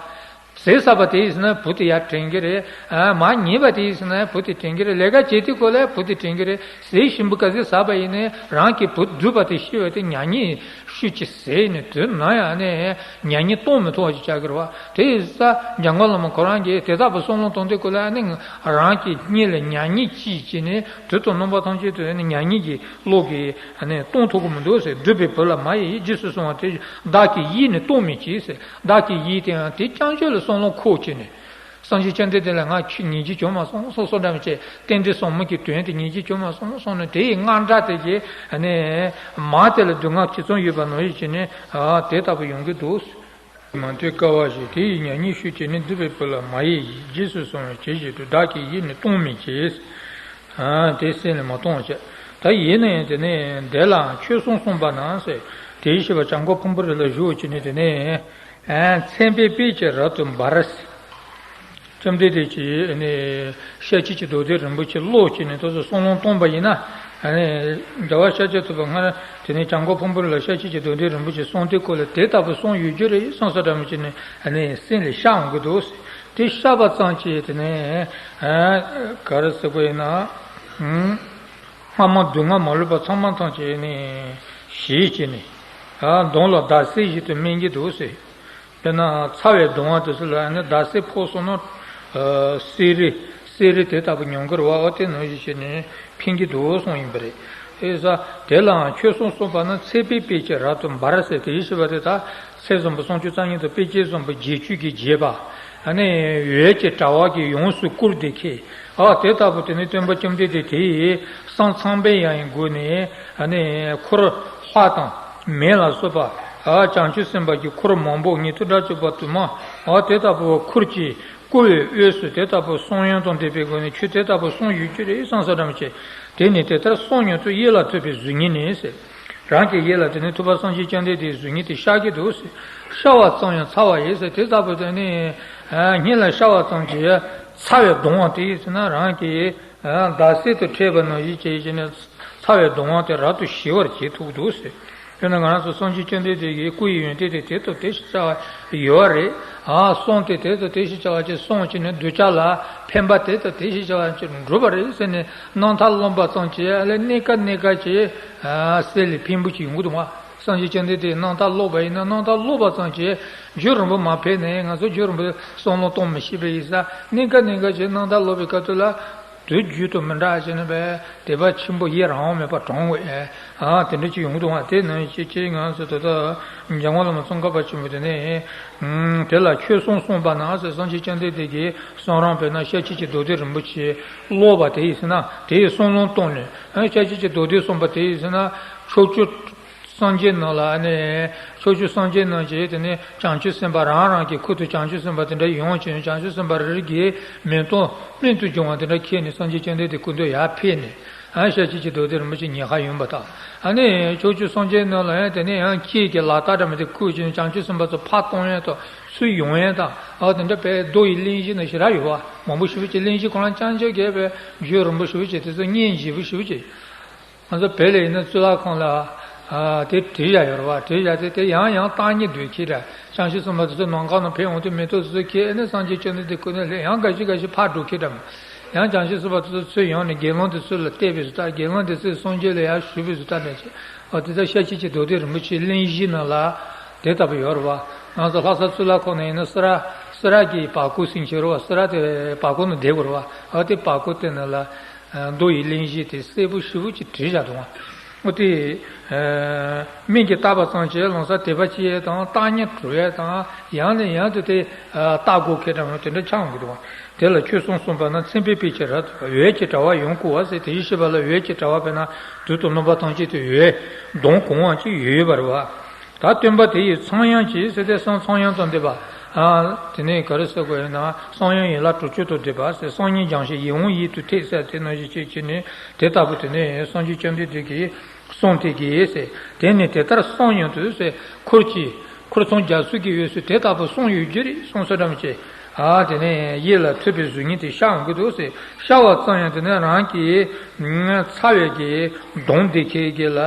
ཟས་ཟ་བ་དེ་ཡིན་ཟེར་ན་བུ་དེ་ཡར་དྲན་གྱི་རེད། ཨ། མར་ཉལ་བ་དེ་ཡིན་ཟེར་ན་བུ་དེ་དྲན་གྱི་རེད། ལས་ཀ་བྱེད་དུས་སྐོར་ལ་བུ་དེ་དྲན་གྱི་རེད། ཟས་ཞིམ་པོ་ག་ཚོད་ཟ་བ་ཡིན་ནའི་རང་གི་བུ་བསྡུས་པ་དེ་ཤི་བ་དེ་མྱ་ངན་ཤོད་ཅིག་ཟེར་ནས། དུས་ནམ་ཡང་ནས་མྱ་ངན་གཏོང་མི་ཐུབ་པ་ཞིག་ཆགས་ཀྱི་རེད་བ། དེ་ཡིན་ཙང་འཇམ་མགོན་བླ་མ་ཁོ་རང་གིས་དེ་ལྟ་བུ་བསམ་བློ་གཏོང་དུས་སྐོར་ལ་ནི། རང་གི་སྙིང་ལ་མྱ་ངན་ཅིག་བྱས་ནས་དུས་དང་རྣམ་པ་ཐམས་ཅད་དུ་ནི་མྱ་ངན་གྱི་བློ་གིས་ནི་གཏོང་ཐུབ་ཀྱི་མི་འདུག་ཟེར། བསྡུས་པའི་བུ་ལ་མ་ཡི་ཡིད། རྗེས་སུ་བཟུང་བར་གྱིས་ཤིག་ཏུ། བདག་གི་ཡིད་ནི་གཏོང་མི་བྱེད་ཟེར། བདག་གི་ཡིད་དེ་ཡང་དེ་རྐྱང་ཆོས་ལ་བསམ་བློ་འཁོར་བྱས་ནས། སངས་རྒྱས་བཅོམ་ལྡན་འདས་ལ་ང་ཁྱོད་ཉན་གྱི་བྱུང་མ་སོང་། སོ་སོ་འདྲ་མི་བྱེད། རྟེན་འབྲེལ་ཟབ་མོ་གི་དོན་དེ་ཉན་གྱི་བྱུང་མ་སོང་སོང་ནས། དེ་ཡི་དངངས་སྐྲག་དེ་གིས་ནི། མ་དེ་ལ་སྡུག་བསྔལ་ཇི་ཙམ་ཡོད་པ་ནང་བཞིན་བྱས་ནས། ཨ། དེ་ལྟ་བུ་ཡོང་གི་འདུག་མ་ཐོས་དཀའ་བ་ཞིག་དེ་ཡི་མྱ་ངན་ཤོད་ཅིག་ནི། བསྡུས་པའི་བུ་ལ་མ་ཡི་ཡིད། རྗེས་སུ་བཟུང་བར་གྱིས་ཤིག་ཏུ། བདག་གི་ཡིད་ནི་གཏོང་མི་བྱེད། ཨ། དེ་སེམས་ལ་མ་གཏོང་བྱས། ད་ཡིན་ནའི་དེ་ནས་དེ་ལའང་ཆོས་གསུམ་གསུངས་པ་ན་ཟེར། དེ་བཞིན་གཤེགས་པ་བྱང་སྒོ་ཕུང་པོའི་རི་ལ་བཞུགས་བྱས་ནས། དེ་ནས། ཨ། མཚན་དཔེའི་དཔེ་བྱད་རབ་ཏུ་འབར། བཅོམ་ལྡན་འདས་ཀྱིས་ནི་ཤཱཀྱ་ཀྱི་རྡོ་རྗེ་རིན་པོ་ཆེ་ཀློག་བྱས་ནས་དེ་ཚོ་བསམ་བློ་བཏང་པ་ཡིན་ན། ཨ་ནི་རྒྱལ་བ་ཤཱཀྱ་ཐུབ་པ་སྔར་དེ་ནས་བྱང་སྒོ་ཕུང་པོའི་རི་ལ་ཤཱཀྱ་ཀྱི་རྡོ་རྗེ་རིན་པོ་ཆེ་གསུངས་དུས་སྐོར་ལ་དེ་ལྟ་བུ་གསུངས་ཡོད་རྒྱུ་རེད་བསམ་ས་འདྲ་མོ་བྱས་ནས། ཨ་ནི་སེམས་ལ་ཤར་འོང་གི་འདུག་དེ་ཤར་བ་ཙམ་གྱིས་དེ་ནས། ཨ། ག་རེ་ཟེར་དགོས་ཡིན་ན། ཨུམ། སྔ་མ་སྡུག་བསྔལ་མ་ལུས་པ་ཚང་མ་ཐམས་ཅད་ནི་ཞི་བྱས་ནས། ཨ། གདོང་ལ་ཟླ་གསེར་བཞིན་དུ་སྨིན་གྱི་འདུག་ཟེར། དཔེར་ན་ཚ་བའི་གདུང་བ་དེ་ཚོ་ལ་ནི་ཟླ་གསེར་ཕོག་སོང་ན། ཨ། གསེར་རི་གསེར་རི་དེ་ལྟ་བུ་མྱོང་གི་རེད་བ། འོ། དེ་ནང་བཞིན་བྱས་ནས་ཕན་གྱི་འདུག་གསུངས་ཡིན་པ་རེད། ཨེ་ས། དེ་ལའང་ཆོས་གསུམ་གསུངས་པ་ན། མཚན་དཔེའི་དཔེ་བྱད་རབ་ཏུ་འབར་ཟེར། དེ་བཞིན་གཤེགས་པ་དེ་དག་ཚེ་བཟང་པོ་སུམ་ཅུ་རྩ་གཉིས་དང་དཔེ་བྱད་བཟང་པོ་བརྒྱད་ཅུ་གིས་བརྒྱན་པ། ཨ་ནི་འོད་ཀྱི་དྲ་བ་གིས་ཡོངས་སུ་བསྐོར་ཏེ་ཁེངས། ཨ། དེ་ལྟ་བུ་དེ་ནི་སྟོན་པ་བཅོམ་ལྡན་འདས་དེ་ཡིས་གསང་ཚངས་པའི་དབྱངས་ཀྱི་སྒོ་ནས། ཨ་ནི་འཁོར་ལྷ་དང་མི་ལ་སོགས་པ། ཨ། བྱང་ཆུབ་སེམས་དཔའ་གི་འཁོར་མང་པོ་ཉིད་དུ་སྒྲ་བཅུ་པ་དུ་མ། ཨ། དེ་ལྟ་བུ་འཁོར་གྱིས་བསྐོར་བའི་དབུས་སུ་དེ་ལྟ་བུ་གསུང་དབྱངས་དང་ལྡན་པའི་སྒོ་ནས་ཆོས་དེ་ལྟ་བུ་གསུངས་ཡོད་རྒྱུ་རེད་བསམ་ས་འདྲ་མོ་བྱས། དེ་ནི་དེ་ལྟར་གསུངས་མྱོང་ཚུལ་ཡིད་ལ་ཐོས་པའི་གཟུགས་བརྙན་ནི་ཟེར། རང་གི་ཡིད་ལ་དེ་ནི་ཐུབ་པ་སངས་རྒྱས་བཅོམ་ལྡན་འདས་གཟུགས་བརྙན་དེ་ཤར་གྱི་འདུག་ཟེར། ཤར་བ་ཙམ་ཡང་ཚ་བ་ཡིན་ཟེར། དེ་ལྟ་བུ་དེ་ནི། ཨ། སྙིང་ལ་ཤར་བ་ཙམ་གྱིས་ཚ་བའི་གདུང་བ་དེ་ཡིན་ཟེར་ན། རང་གི། ཨ། ཟླ་གསེར་དང་འཕྲད་པ་ནང་བཞིན་བྱས་བྱས་ནས་ཚ་བའི་གདུང་བ་དེ་རབ་ཏུ་ཞི་བར་བྱེད་ཐུབ་འདུག་ཟེར། དཔེར་ན་ང་རང་ཚོ་སངས་རྒྱས་བཅོམ་ལྡན་འདས་ཀྱི་སྐུ་ཡི་ཡོན་ཏན་དེ་དེ་དང་དེ་བཞིན་གཤེགས་པ་ཡོད་རེད། ཨ། གསུངས་ཏེ་དེ་དང་དེ་བཞིན་གཤེགས་པ་ཅིག་གསུངས་བྱས་ནས་གདུལ་བྱ་ལ་ཕན་པ་དེ་དང་དེ་བཞིན་གཤེགས་པ་ཅིག་འགྲུབ་པ་རེད་ཟེར་ནས་རྣམ་ཐར་ཀློག་པ་ཙམ་གྱིས། ཨ་ལས་གནས་སྐབས་གནས་སྐབས་ཀྱི། ཨ། སེམས་ལ་ཕན་པོ་ཅིག་ཡོང་གི་འདུག་བ། སངས་རྒྱས་བཅོམ་ལྡན་འདས་རྣམ་ཐར་ཀློག་པ་ཡིན་ན། རྣམ་ཐར་ཀློག་པ་ཙམ་གྱིས་རྒྱུན་རིང་པོ་མ་ཕེབས་ནས། ང་ཚོ་རྒྱུན་རིང་པོ་བསམ་བློ་གཏོང་མི་ཤེས་པ་ཡིན་ཙང་། གནས་སྐབས་གནས་སྐབས་ཀྱི་རྣམ་ཐར་ཀློག་པའི་སྐབས་དུས་ལ། དུས་རྒྱུན་དང་མི་འདྲ་བ་བྱས་ནས་པས་དད་པ་ཆེན་པོ་ཡི་རང་དབང་མེད་པར་དྲང་བས། ཨ། དེ་འདྲ་ཅིག་ཡོང་གི་འདུག་བ། དེ་ནང་བཞིན་བྱས་བྱས་ང་ཚོ་ད་ལྟ་འཇམ་མགོན་བླ་མ་ཙོང་ཁ་པ་ཆེན་པོ་དེ་ནས། ཨུམ། དེ་ལ་ཆོས་གསུམ་གསུངས་པ་ན་ཟེར། སངས་རྒྱས་བཅོམ་ལྡན་འདས་ཀྱིས་གསུང་རབ་དཔེར་ན་ཤཱཀྱ་ཀྱི་རྡོ་རྗེ་རིན་པོ་ཆེ་ཀློག་པ་དེ་ཡིན་ཟེར་ན། དེ་ཡི་གསུང་ལུང་བཏང་ནས། ཨ། ཤཱཀྱ་ཀྱི་རྡོ་རྗེ་གསུངས་པ་དེ་ཡིན་ཟེར་ན། ཕྱོགས་བཅུ་སངས་རྒྱས་རྣམས་ལ་ནི། ཕྱོགས་བཅུ་སངས་རྒྱས་རྣམས་ཀྱིས་དེ་ནས་བྱང་ཆུབ་སེམས་དཔའ་རང་རང་གི་ཁུར་དུ་བྱང་ཆུབ་སེམས་དཔའ་དེ་འདྲ་ཡོང་ཅིང་། བྱང་ཆུབ་སེམས་དཔའ་རེ་རེ་གིས་མེ་ཏོག་སྨན་དུ་བྱུང་བ་དེ་འདྲ་ཁྱེར་ནས་སངས་རྒྱས་བཅོམ་ལྡན་འདས་སྐུ་མདུན་ཡར་ཕེབས་ནས། ཨ་ཤཱཀྱ་ཐུབ་པ་རིན་པོ་ཆེ་ཉི་ཤར་ཡོང་པ་དང་། ཨ་ནི་ཕྱོགས་བཅུའི་སངས་རྒྱས་རྣམས་ལ་ཡང་དེ་ནས་ཡང་ཁྱེད་ཀྱི་ལག་རྟགས་འདྲ་མི་དེ་བསྐུར་བྱས་ནས་བྱང་ཆུབ་སེམས་དཔའ་ཚོ་ཕར་གཏོང་ཡས་དང་ཚུར་ཡོང་ཡས་དང་། ཨ་དེ་འདྲ་བའི་རྡོ་ཡི་གླེང་གཞི་ནང་ཞེ་དྲག་ཡོད་པ། མང་པོ་ཞེ་པོ་ཅིག་གླེང་གཞི་ཁོ་རང་རྐྱང་རྐྱང་རྒྱས་པའི་རྒྱུད་རིང་པོ་ཞེ་པོ་ཅིག་དེ་ཚོ་སྙན་རྒྱས་པོ་ཞེ་པོ་ཅིག་ང་ཚོ་བོད་ལ་ཡིན་ན་གཙུག་ལག་ཁང་ལ་ཨ་དེ་བྲིས་བཞག་ཡོད་རེད་པ། བྲིས་བཞག་དེ་དེ་ཡང་ཡང་བཏང་སྙིང་འདོད་ཁྱེད་འདྲ། བྱང་ཆུབ་སེམས་དཔའ་དེ་ཚོ་ནམ་མཁའ་ནང་ཕེབས་འོང་དུས་མེ་ཏོག་བཟོས་ཁྱེད། ཨ་ནི་སངས་རྒྱས་བཅོམ་ལྡན་འདས་སྐུ་ནས་ལྷོད་ཡང་འགའ་ཞིག་འགའ་ཞིག་ཕར་འགྲོ་ཁྱེད་འདྲ་མོ། ཡང་བྱང་ཆུབ་སེམས་དཔའ་དེ་ཚོ་ཚུར་ཡོང་ནས་དགེ་སློང་དེ་ཚོ་ལ་བལྟས་པའི་བཟོ་ལྟ། དགེ་སློང་དེ་ཚོས་སངས་རྒྱས་ལ་ཡར་ཞུས་པའི་བཟོ་ལྟ་འདྲ་ཅིག་ཨ་དེ་ཚོ་ཤཱཀྱ་ཐུབ་པ་རིན་པོ་ཆེའི་གླེང་གཞི་ནང་ལ་དེ་ལྟ་བུ་ཡོད་རེད་པ། ང་ཚོ་ལྷ་ས་གཙུག་ལག་ཁང་ནང་ཡིན་ན་སེ་ར་སེ་ར་གི་བར་སྐོར་ཟིན་གྱི་རེད་པ། སེ་ར་དེ་བར་སྐོར་ནང་བསྡད་དགོས་རེད་པ། ཨ་དེ་བར་སྐོར་དེ་ནང་ལ། མདོ་ཡི་གླེང་གཞི་དེ་གསལ་པོ་ཞེ་པོ་ཅིག་བྲིས་བཞག་འདུག་ཨ། འོ་དེ། མིག་གིས་བལྟས་པ་ཙམ་གྱིས་ལམ་སང་དད་པ་སྐྱེ་ཡས་དང་བཏང་སྙིང་འདོད་ཡས་དང་ཡང་ནས་ཡང་དུ་དེ་ལྟ་དགོས་མཁན་འདྲ་མོ་དེ་འདྲ་ཆགས་འོང་གི་འདུག་ཨ། དེ་ལ་ཆོས་གསུམ་གསུངས་པ་ན་མཚན་དཔེ་དཔེ་ཆ་རབ་ཏུ་འོད་ཀྱི་དྲ་བ་ཡོངས་བསྐོར་བ་ཟེར། དེ་བཞིན་གཤེགས་པ་ལ་འོད་ཀྱི་དྲ་བ་དཔེར་ན་དུས་དང་རྣམ་པ་ཐམས་ཅད་དུ་འོད་གདོང་གང་བ་ཅིག་ཡོད་པ་རེད་པ། ད་སྟོན་པ་དེ་ཡི་ཚངས་དབྱངས་ཀྱིས་ཟེར་ཏེ་སང་ཚངས་དབྱངས་དང་ལྡན་པ། ཨ། དེ་ནས་ག་རེ་ཟེར་དགོས་ཡིན་ན་གསང་དབྱངས་ཡན་ལག་དྲུག་ཅུ་དང་ལྡན་པ་ཟེར། གསང་སྙིང་ལྗང་ཞིང་ཡིད་འོང་ཡིད་དུ་འཐད་ཟེར་དེ་ནང་བཞིན་བྱས་བྱས་ནས་དེ་ལྟ་བུ་དེ་ནས་སངས་རྒྱས་བཅོམ་ལྡན་འདས་ཀྱིས་གསུངས་ཏེ་གིས་ཟེར། དེ་ནས་དེ་ལྟར་གསང་སྙིང་དུ་ཟེར། འཁོར་གྱི་འཁོར་ཚང་རྒྱ་མཚོ་གི་དབུས་སུ་དེ་ལྟ་བུ་གསུངས་ཡོད་ཀྱི་རེད་གསུངས་སོ་འདྲ་མོ་བྱས། ཨ་དེ་ནས་ཡིད་ལ་ཐིམ་པའི་གཟུགས་བརྙན་དེ་ཤར་འོང་གི་འདུག་ཟེར། ཤར་བ་ཙམ་ཡང་དེ་ནས་རང་གི་ཚ་བའི་གི་གདོང་དེ་ཁྱེད་ཀྱི་ལ་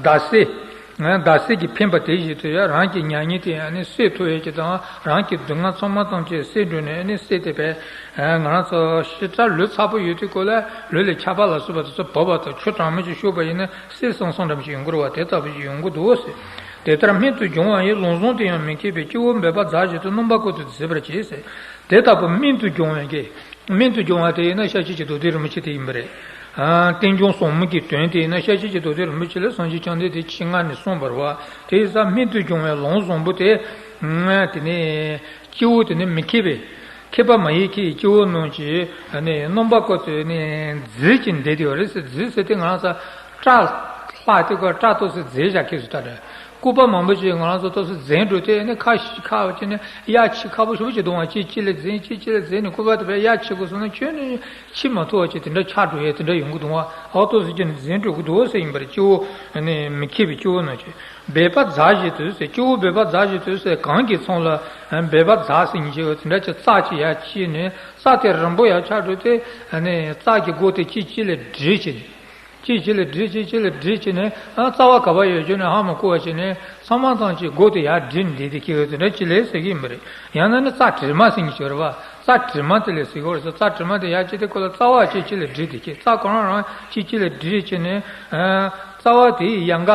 ཟླ་གསེར། ཟླ་གསེར་གྱིས་ཕན་པ་དེ་བཞིན་དུ་ཡང་རང་གི་མྱ་ངན་དེ་ཡང་ནི་སེལ་ཐུབ་ཡས་ཀྱི་དང་། རང་གི་སྡུག་བསྔལ་ཚང་མ་ཐམས་ཅད་སེལ་འགྲོ་ནས་ནི་སེལ་ཏེ་བས། ང་རང་ཚོ་ཞེ་དྲག་ལུས་ཚ་པོ་ཡོད་དུས་སྐོར་ལ་ལུས་ལ་ཆད་པ་ལ་སོགས་པ་དེ་ཚོ་བབས་པ་དང་ཆུ་གྲང་མོ་ཞིག་བྱུགས་པ་ཡིན་ན་སེལ་སང་སང་འདྲ་མོ་ཞིག་ཡོང་གི་རེད་པ། དེ་ལྟ་བུ་ཞིག་ཡོང་གི་འདུག་ཟེར། དེ་ལྟར་སྨན་དུ་སྦྱོང་བ་ཡི། ལམ་བཟང་དུ་ཡང་མི་མཁས་པས། སྐྱེ་བོ་འབད་པ་མཛའ་བཞིན་དུ། རྣམ་པ་ཀུན་ཏུ་གཟིགས་པར་བྱེད་ཟེར། དེ་ལྟ་བུ་སྨན་དུ་སྦྱོང་བའི་གི་སྨན་དུ་སྦྱོང་བ་དེ་ཡིན་ན་ཤཱཀྱ་ཐུབ་པ་རིན་པོ་ཆེ་དེ་ཡིན་པ་རེད། ཨ། རྟེན་འབྱུང་ཟབ་མོ་གི་དོན་དེ་ཡིན་ན་ཤཱཀྱ་ཐུབ་པ་རིན་པོ་ཆེ་ལ་སངས་རྒྱས་བཅོམ་ལྡན་འདས་ཆེད་མངགས་ནས་གསུངས་པ་རེད་པ། དེ་ཡིན་ཙང་སྨན་དུ་སྦྱོང་བའི་ལམ་བཟང་པོ་དེ། ཨ། དེ་ནས་སྐྱེ་བོ་དེ་ནི་མི་མཁས་པས། མཁས་པ་མ་ཡིན་མཁས་པའི་སྐྱེ་བོ་རྣམས་ཀྱིས་ནི་རྣམ་པ་ཀུན་ཏུ་ནི་གཟིགས་ཀྱིན་བསྡད་དེ་ཡོད་རེད་ཟེར། གཟིགས་ཟེར་དེ་ང་རང་ཚོ་སྐྲ་ལྷག་དེ་ཀོ་སྐྲ་ཏོག་ཙམ་འཛེགས་བཞག་མཁན་ཟེར་ད་རེད། སྐུད་པ་མང་པོ་ཞིག་ང་རང་ཚོ་ཏོག་ཙམ་འཛེགས་འགྲོ་དེ་ནི་ཁ་ཤས་ཁ་བ་ཅིག་ནི་གཡའ་ཆི་ཁ་པོ་ཞེ་པོ་ཅིག་འདུག་པ། གཅིག་གཅིག་ལ་འཛེགས་གཅིག་གཅིག་ལ་འཛེགས་ནས་སྐུད་པ་དེ་བས་གཡའ་ཆི་དགོས་སོང་ན་ཁྱོན་ནས་ཕྱིས་མ་ཐུབ་པ་ཅིག་དེ་འདྲ་ཆགས་འགྲོ་ཡས་དེ་འདྲ་ཡོང་གི་འདུག་པ། ཨོ་ཏོག་ཙམ་ཅིག་ནི་འཛེགས་འགྲོ་གི་འདུག་ཟེར་ཡིན་པར། སྐྱེ་བོ་ནི་མི་མཁས་པའི་སྐྱེ་བོ་རྣམས་ཀྱིས། འབད་པ་མཛའ་བཞིན་དུ་ཟེར། སྐྱེ་བོ་འབད་པ་མཛའ་བཞིན་དུ་ཟེར། གང་གི་མཚམས་ལ་འབད་པ་མཛའ་ཟེར་མཁན་ཅིག་ཡོད། དེ་འདྲ་ཅིག་རྩྭ་ཅིག་ཡར་བཅད་ནས་རྩྭ་དེ་རིང་པོ་ཡར་ཆགས་འགྲོ་དུས་ནི་རྩྭ་གི་མགོ་དེ་གཅིག་གཅིག་ལ་སྒྲིལ་བྱས་ནས། གཅིག་གཅིག་ལ་སྒྲིལ། གཅིག་གཅིག་ལ་སྒྲིལ་བྱས་ནས། ཨ། རྩ་བ་ག་པར་ཡོད་ཀྱང་ནི་ཧ་མ་གོ་བ་བྱས་ནས་ཚང་མ་ཚང་གཅིག་མགོ་དེ་ཡར་སྒྲིལ་ནས་བསྡད་དེ་སྐྱེ་བོ་དེ་འདྲ་ཅིག་ལ་ཟེར་གྱི་ཡིན་པ་རེད། ཡང་ན་ནི་རྩྭ་དྲི་མ་ཟེར་མཁན་ཅིག་ཡོད་རེད་པ། རྩྭ་དྲི་མ་དེ་ལ་ཟེར་གྱི་ཡོད་རེད་ཟེར། རྩྭ་དྲི་མ་དེ་ཡར་བཅད་དུས་སྐབས་ལ་རྩ་བ་གཅིག་གཅིག་ལ་སྒྲིལ་དེ་སྐྱེ། རྩྭ་ཁོ་རང་རང་གཅིག་གཅིག་ལ་སྒྲིལ་བྱས་ནས། ཨ། རྩ་བ་དེའི་ཡལ་ག་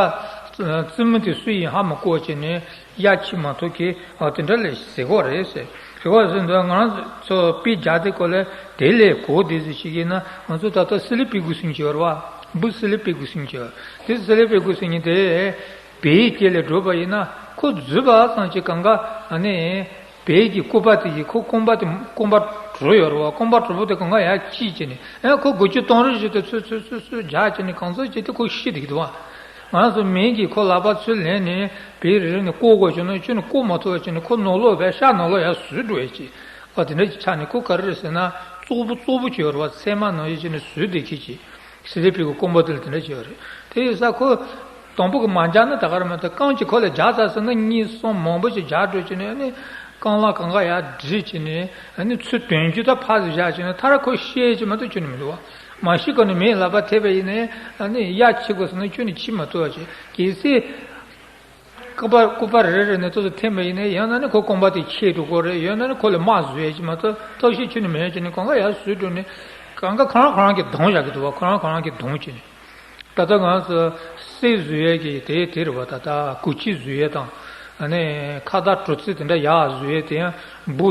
རྩི་མུ་དེ་སུ་ཡིན་ཧ་མ་གོ་བ་བྱས་ནས་གཡའ་ཆི་མ་ཐུབ་མཁན། ཨ། དེ་འདྲ་ལ་ཟེར་གྱི་ཡོད་རེད་ཟེར། ཟེར་གྱི་ཡོད་ཟེར་འདུག་ང་རང་ཚོ་དཔེ་རྒྱག་དུས་སྐབས་ལ་དེ་ལས་གོ་བདེ་ཟེར་ཞིག་ཡིན་ན། ང་ཚོ་ད་ལྟ་སི་ལི་པི་གུ་ཟེར་མཁན་ཅིག་ཡོད་རེད་པ། འབུ་སི་ལི་པི་གུ་ཟེར་མཁན་ཅིག་ཡོད། དེ་སི་ལི་པི་གུ་ཟེར་མཁན་དེ་བལ་ཡུལ་ལ་འགྲོ་བ་ཡིན་ན་ཁོ་འཛུལ་བ་ཙམ་གྱིས་གང་ག་ཨ་ནི་བལ་གྱི་སྐུད་པ་དེ་ཡིས་ཁོ་རྐང་པ་དེ། རྐང་པ་དྲུག་ཡོད་རེད་པ། རྐང་པ་དྲུག་པོ་དེ་གང་ག་ཡར་བཅད་བྱས་ནས། ཨ། ཁོ་དགུ་བཅུ་སྟོང་རེ་བཞིན་དུ་ཚུར་ཚུར་ཚུར་ཚུར་རྒྱག་བྱས་ནས་གང་ཚོད་བྱས་ཏེ་ཁོ་ཤི་བསྡད་ཀྱི་འདུག་པ། ང་ཚོ་མི་གིས་ཁོ་ལག་པ་ཚུར་ལེན་ནས་བལ་རི་རི་ནས་བཀོག་དགོས་བྱུང་ན་ཁྱོན་ནས་བཀོག་མ་ཐུབ་པ་བྱས་ནས་ཁོ་ནང་ལོགས་བལ་ཤར་ནང་ལོགས་ཡར་ཟུག་འགྲོ་ཡས་ཀྱི། ཨ། དེ་འདྲ་ཅིག་ཆགས་ནས་ཁོ་ག་རེ་རེད་ཟེར་ན་ཙོག་པུ་ཙོག་པུ་ཅིག་ཡོད་རེད་པ། ཚེར་མ་ནང་བཞིན་བྱས་ནས་ཟུག་བསྡད་མཁན་ཅིག་སི་ལི་པི་གི་རྐང་པ་དེ་ལ་དེ་འདྲ་ཅིག་ཡོད་རེད། དེ་ཡིན་ཙང་ཁོ་དང་པོ་གི་མ་རྒྱག་ན་ད་ག་རེད་མ་གཏོགས། རྐང་གཅིག་ཁོ་ལ་རྒྱག་ཚར་ཟིན་ན་གཉིས་གསུམ་མང་པོ་ཅིག་རྒྱག་འགྲོ་བྱས་ནས། ཨ་ནི་རྐང་ལག་གང་ག་ཡར་སྒྲིལ་བྱས་ནས། ཨ་ནི་ཚུར་དོན་རྒྱུ་ད་ཕར་ཚུར་བཞག་བྱས་ནས་མཐར་ཁོ་ཤི་ཡས་ཅིག་མ་གཏོགས་ཁྱོན་ནས་མི་འདུག་པ། མ་ཤི་གོང་ནས་མིའི་ལག་པར་ཐེབས་པ་ཡིན་ན། ཨ་ནི་གཡའ་ཆི་དགོས་ཟེར་ན་ཁྱོན་ནས་ཆི་མ་ཐུབ་པ་བྱས། གལ་སྲིད་སྐུད་པ་སྐུད་པ་རེ་རེ་ནས་ཏོག་ཙམ་འཐེན་པ་ཡིན་ན། ཡང་ན་ནི་ཁོ་རྐང་པ་དེ་ཆད་འགྲོ་གི་རེད། ཡང་ན་ནི་ཁོ་ལ་རྨ་བཟོ་ཡས་ཅིག་མ་གཏོགས་ཐབས་ཤེས་ཁྱོན་ནས་མེད་བྱས་ནས་གང་ག་ཡར་ཟུག་འགྲོ་ནས། གང་ག་ཁོ་རང་ཁོ་རང་གིས་གདོང་བཞག་གི་འདུག་པ། ཁོ་རང་ཁོ་རང་གིས་གདོང་བྱས་ནས། ད་ལྟ་ང་ཚོ་གསེར་བཟོ་ཡས་ཀྱི་དེ་དེ་རེད་པ། ད་ལྟ་གུ་ཅི་བཟོ་ཡས་དང་། ཨ་ནི་ཁ་བཏགས་གྲུ་ཚིགས་དེ་འདྲ་ཡར་བཟོ་ཡས་དེ་ཡང་འབུ་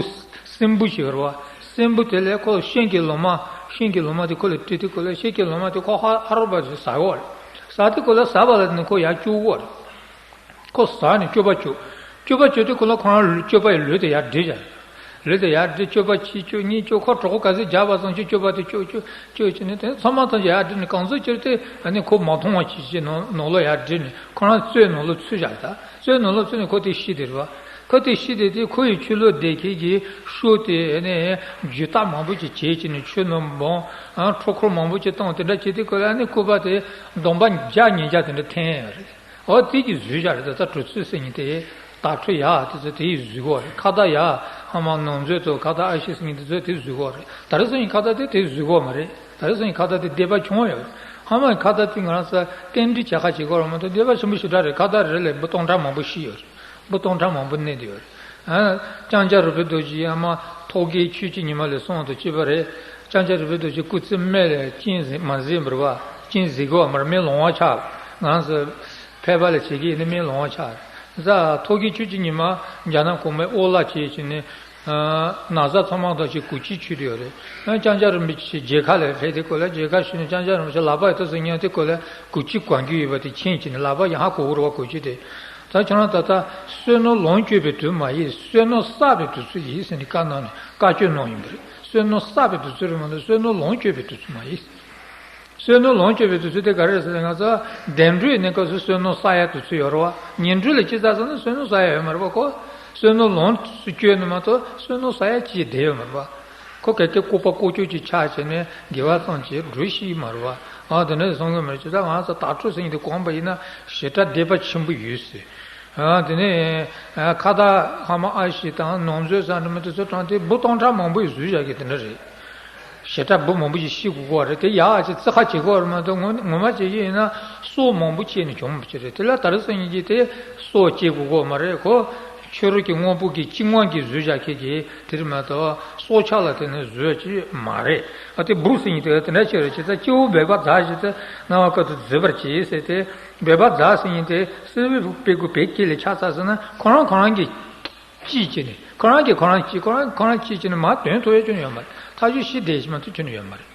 སྲིན་འབུ་ཞིག་རེད་པ། སྲིན་འབུ་དེ་ལས་ཁོ་ཤིང་གི་ལོ་མ། ཤིང་གི་ལོ་མ་དེ་ཁོ་ལ་དཀྲིས་ཏེ། ཁོ་ལ་ཤིང་གི་ལོ་མ་དེ་ཁོ་ཧ་ཧ་རོ་པ་ཞིག་ཟ་གི་ཡོད་རེད། ཟ་དུས་ཁོ་ལ་ཟ་བ་ལ་ནི་ཁོ་ཡར་སྐྱུག་གི་ཡོད་རེད། ཁོ་ཟ་ནས་སྐྱོ་པ་སྐྱོ། སྐྱོ་པ་སྐྱོ་དུས་ཁོ་ལ་ཁོ་རང་སྐྱོ་པ་ཡི་ལུས་དེ་ཡར་སྒྲིལ་བྱས། ལུས་དེ་ཡར་སྒྲིལ། སྐྱོ་པ་གཅིག་སྐྱོ་གཉིས་སྐྱོ། ཁོ་གྲོད་ཁོག་ག་ཚོད་རྒྱགས་པ་ཙམ་གྱིས་སྐྱོ་པ་དེ་སྐྱོ་སྐྱོ་སྐྱོ་བྱས་ནས། དེ་ཚང་མ་ཐམས་ཅད་ཡར་སྒྲིལ་ནས་གང་ཚོད་ཅིག་དེ་ཨ་ནི་ཁོ་མ་མཐོང་བ་ཅིག་བྱས་ནང་ནང་ལོགས་ཡར་སྒྲིལ་ནས་ཁོ་རང་གཙོད་ནང་ལོགས་ཚུད་བཞག་རེད། ད་གཙོད་ནང་ལོགས་ཚུད་ནས་ཁོ་དེ་ཤི་དེ་རེད་པ། ཁོ་དེ་ཤི་དེ་དེ་ཁོ་ཡི་ཆོས་ལུགས་དེ་ཁྱེད་ཀྱིས་ཤོ་དེ་ནས་ཇུས་ཏག་མང་པོ་ཅིག་བྱེད་ཀྱི་ནས་ཆོས་ནོར་འབོང་ཨ་འཁྲུལ་འཁོར་མང་པོ་ཅིག་བཏང་དེ་འདྲ་བྱེད་དེ་ཁོ་ལ་ནི་སྐུད་པ་དེ་སྡོམ་པ་བརྒྱ་ཉིས་བརྒྱ་དེ་འདྲ་འཐེན་ཡོད་རེད། འོ་དེ་གྱིས་བཟོས་བཞག་རེད། ད་ལྟ་གྲུ་ཚུལ་ཟེར་མཁན་དེ་དྭགས་གྲུ་ཡག་དེ་ཚོ་དེ་ཡིས་བཟོས་གོ་རེད། ཁ་བརྡ་ཡག་ཧ་མ་ནོར་མཛོད་དུ་ཁ་བརྡ་ཨ་ཤི་ཟེར་མཁན་དེ་ཚོ་དེ་བཟོས་གོ་རེད། ད་རེས་སང་ཉིན་ཁ་བརྡ་དེ་དེ་བཟོས་གོ་མ་རེད། ད་རེས་སང་ཉིན་ཁ་བརྡ་དེ་སྡེ་པ་ཆུང་ཡོད་རེད། ཧ་མ་ཁ་བརྡ་དེ་ང་རང་ཚོ་རྟེན་འབྲེལ་བྱ་ཁ་བྱེད་གོ་རེད་མ་གཏོགས་སྡེ་པ་ཆེན་པོ་ཞེ་དྲག་རེད། ཁ་བརྡ་རེ་ལས་འབུ་སྟོང་ཕྲག་མང་པོ་ཤི་ཡོད་རེད། འབུ་སྟོང་ཕྲག་མང་པོ་གནས་བསྡད་ཡོད་རེད། ཨ་ལྕང་སྐྱ་རི་བོའི་རྡོ་རྗེ་ཨ་མ་ཐོག་གི་ཆོས་ཀྱི་ཉི་མ་ལས་གསུངས་དུ་བཅུག་པ་རེད། ལྕང་སྐྱ་རི་བོའི་རྡོ་རྗེ་སྐུ་ཚེ་སྨད་ལ་སྤྱན་གཟིགས་མ་གཟིགས་པར་བ་སྤྱན་གཟིགས་གོ་མར་མི་ལོང་བ་ཆགས། ང་རང་ཚོ་ཕལ་པ་ལ་བྱེད་ཀྱི་ཡིན་ན་མི་ལོང་བ་ཆགས། ཟ་ཐོག་གི་ཆོས་ཀྱི་ཉི་མ་རྒྱ་ནག་གོང་མའི་ཨོ་ལ་བྱེད་ཀྱི་ནི། ན་བཟའ་ཚང་མ་དང་ཞིག་གུ་ཅི་ཆུ་དེ་ཡོད་རེད། ཨ་ལྕང་སྐྱ་རིན་པོ་ཆེ་མཇལ་ཁ་ལ་ཕེབས་དེ་སྐོར་ལ་མཇལ་ཁ་ཞུས་ནས་ལྕང་སྐྱ་རིན་པོ་ཆེ་ལག་པ་ཡོད་དོ་ཟེར་ཉན་དེ་སྐོར་ལ་གུ་ཅི་གང་རྒྱུ་ཡོད་པ་དེ་མཁྱེན་གྱི་ནི་ལག་པ་ཡང་ཧ་གོ་གོ་རེད་བ་གུ་ཅི་དེ། ད་ཁྱོད་རང་ད་ལྟ་བསོད་ནམས་ལོངས་སྤྱོད་པའི་དུས་མ་ཡིན། བསོད་ནམས་བསགས་པའི་དུས་ཚོད་ཡིན་ཟེར་ནས་བཀའ་གནང་ནས་བཀའ་ཆོས་གནང་ཡིན་པ་རེད། བསོད་ནམས་བསགས་པའི་དུས་ཚོད་རེད་མ་གཏོགས་བསོད་ནམས་ལོངས་སྤྱོད་པའི་དུས་ཚོད་མ་ཡིན། བསོད་ནམས་ལོངས་སྤྱོད་པའི་དུས་ཚོད་དེ་ག་རེ་རེད་ཟེར་ན་ང་ཚོ་བདེ་འགྲོའི་གནས་སྐབས་སུ་བསོད་ནམས་བསགས་ཡ་དུས་ཚོད་ཡོད་རེད་བ། ངན་འགྲོ་ལ་ཅི་ཟ་ཟེར་ན་བསོད་ནམས་བསགས་ཡ་ཡོད་མ་རེད་བ། ཁོ་བསོད་ནམས་ལོངས་སུ་སྤྱོད་ནི་མ་གཏོགས་བསོད་ནམས་བསགས་ཡ་ཅི་བསྡད་ཡོད་མ་རེད་བ། ཁོ་ག་གེ་ལྐུགས་པ་ལྐུགས་ཀྱོག་ཅིག་ཆགས་བྱས་ནས་དགེ་བ་བསགས་བྱས་འགྲོ་ཤེས་མ་རེད་བ། ཨ་དེ་འདྲ་སོང་གི་མ་རེད། ཅི་ད་ང་ཚོ་དྭགས་ཕྲུག་ཟེར་མཁན་དེ་གོམས་པ་ཡིན་ན་ཞེ་དྲག་དད་པ་ཆེན་པོ་ཡོད་ཟེར། ཨ་དེ་ནས་ཁ་བརྡ་ཧ་མ་ཨ་ཤི་དང་ནོར་མཛོད་ཟེར་འདྲ་མི་དེ་ཚོ་དྲངས་ཏེ་འབུ་སྟོང་ཕྲག་མང་པོ་ཡི་བཟོས་བཞག་གི་དེ་འདྲ་རེད། ཞེ་དྲག་འབུ་མང་པོ་ཞིག་ཤི་དགོས་ཀྱི་རེད། དེ་ཡག་ཅིག་རྩི་ཁ་བྱེད་དགོས་རེད་མ་གཏོགས་ངོ་ངོ་མ་བྱེད་ཀྱི་ཡིན་ན་སྲོག་མང་པོ་སྐྱེས་ནས་བྱུང་བ་ཅིག་རེད། དེ་ལ་ད་རེས་སང་ཉིན་གྱི་དེ་སྲོག་སྐྱེ་དགོས་ཀྱི་མ་རེད། ཁོ་ཕྱི་རོལ་གྱི་དངོས་པོ་གི་སྐྱེ་དངོས་ཀྱིས་བཟོས་བཞག་མཁན་གྱི་དེ་རེད་མ་གཏོགས་སྲོག་ཆགས་ལ་དེ་ནི་བཟོས་ཀྱི་མ་རེད། ཨ་དེ་འབུ་ཟེར་མཁན་དེ་དེ་འདྲ་ཅིག་རེད། བྱས་ཙང་སྐྱེ་བོ་འབད་པ་མཛའ་ཞིག་ཏུ་སྣང་བ་ཀུན་ཏུ་གཟིགས་པར་བྱེད་ཟེར་ཏེ། འབད་པ་མཛའ་ཟེར་མཁན་དེ་སྲིད་པའི་དཔེ་དགུ་བེད་སྐྱེལ་ལས་ཆགས་ཚར་ཟེར་ན་ཁོ་རང་ཁོ་རང་གི་གཅིག་བྱས་ནས་ཁོ་རང་གིས་ཁོ་རང་གཅིག་ཁོ་རང་ཁོ་རང་གཅིག་བྱས་ནས་མར་དོན་ཐོབ་ཡ་ཁྱོན་ནས་ཡོད་མ་རེད། ཐག་གཅོད་ཤི་བསྡད་ཤི་མ་ཐུབ་ཁྱོན་ནས་ཡོད་མ་རེད།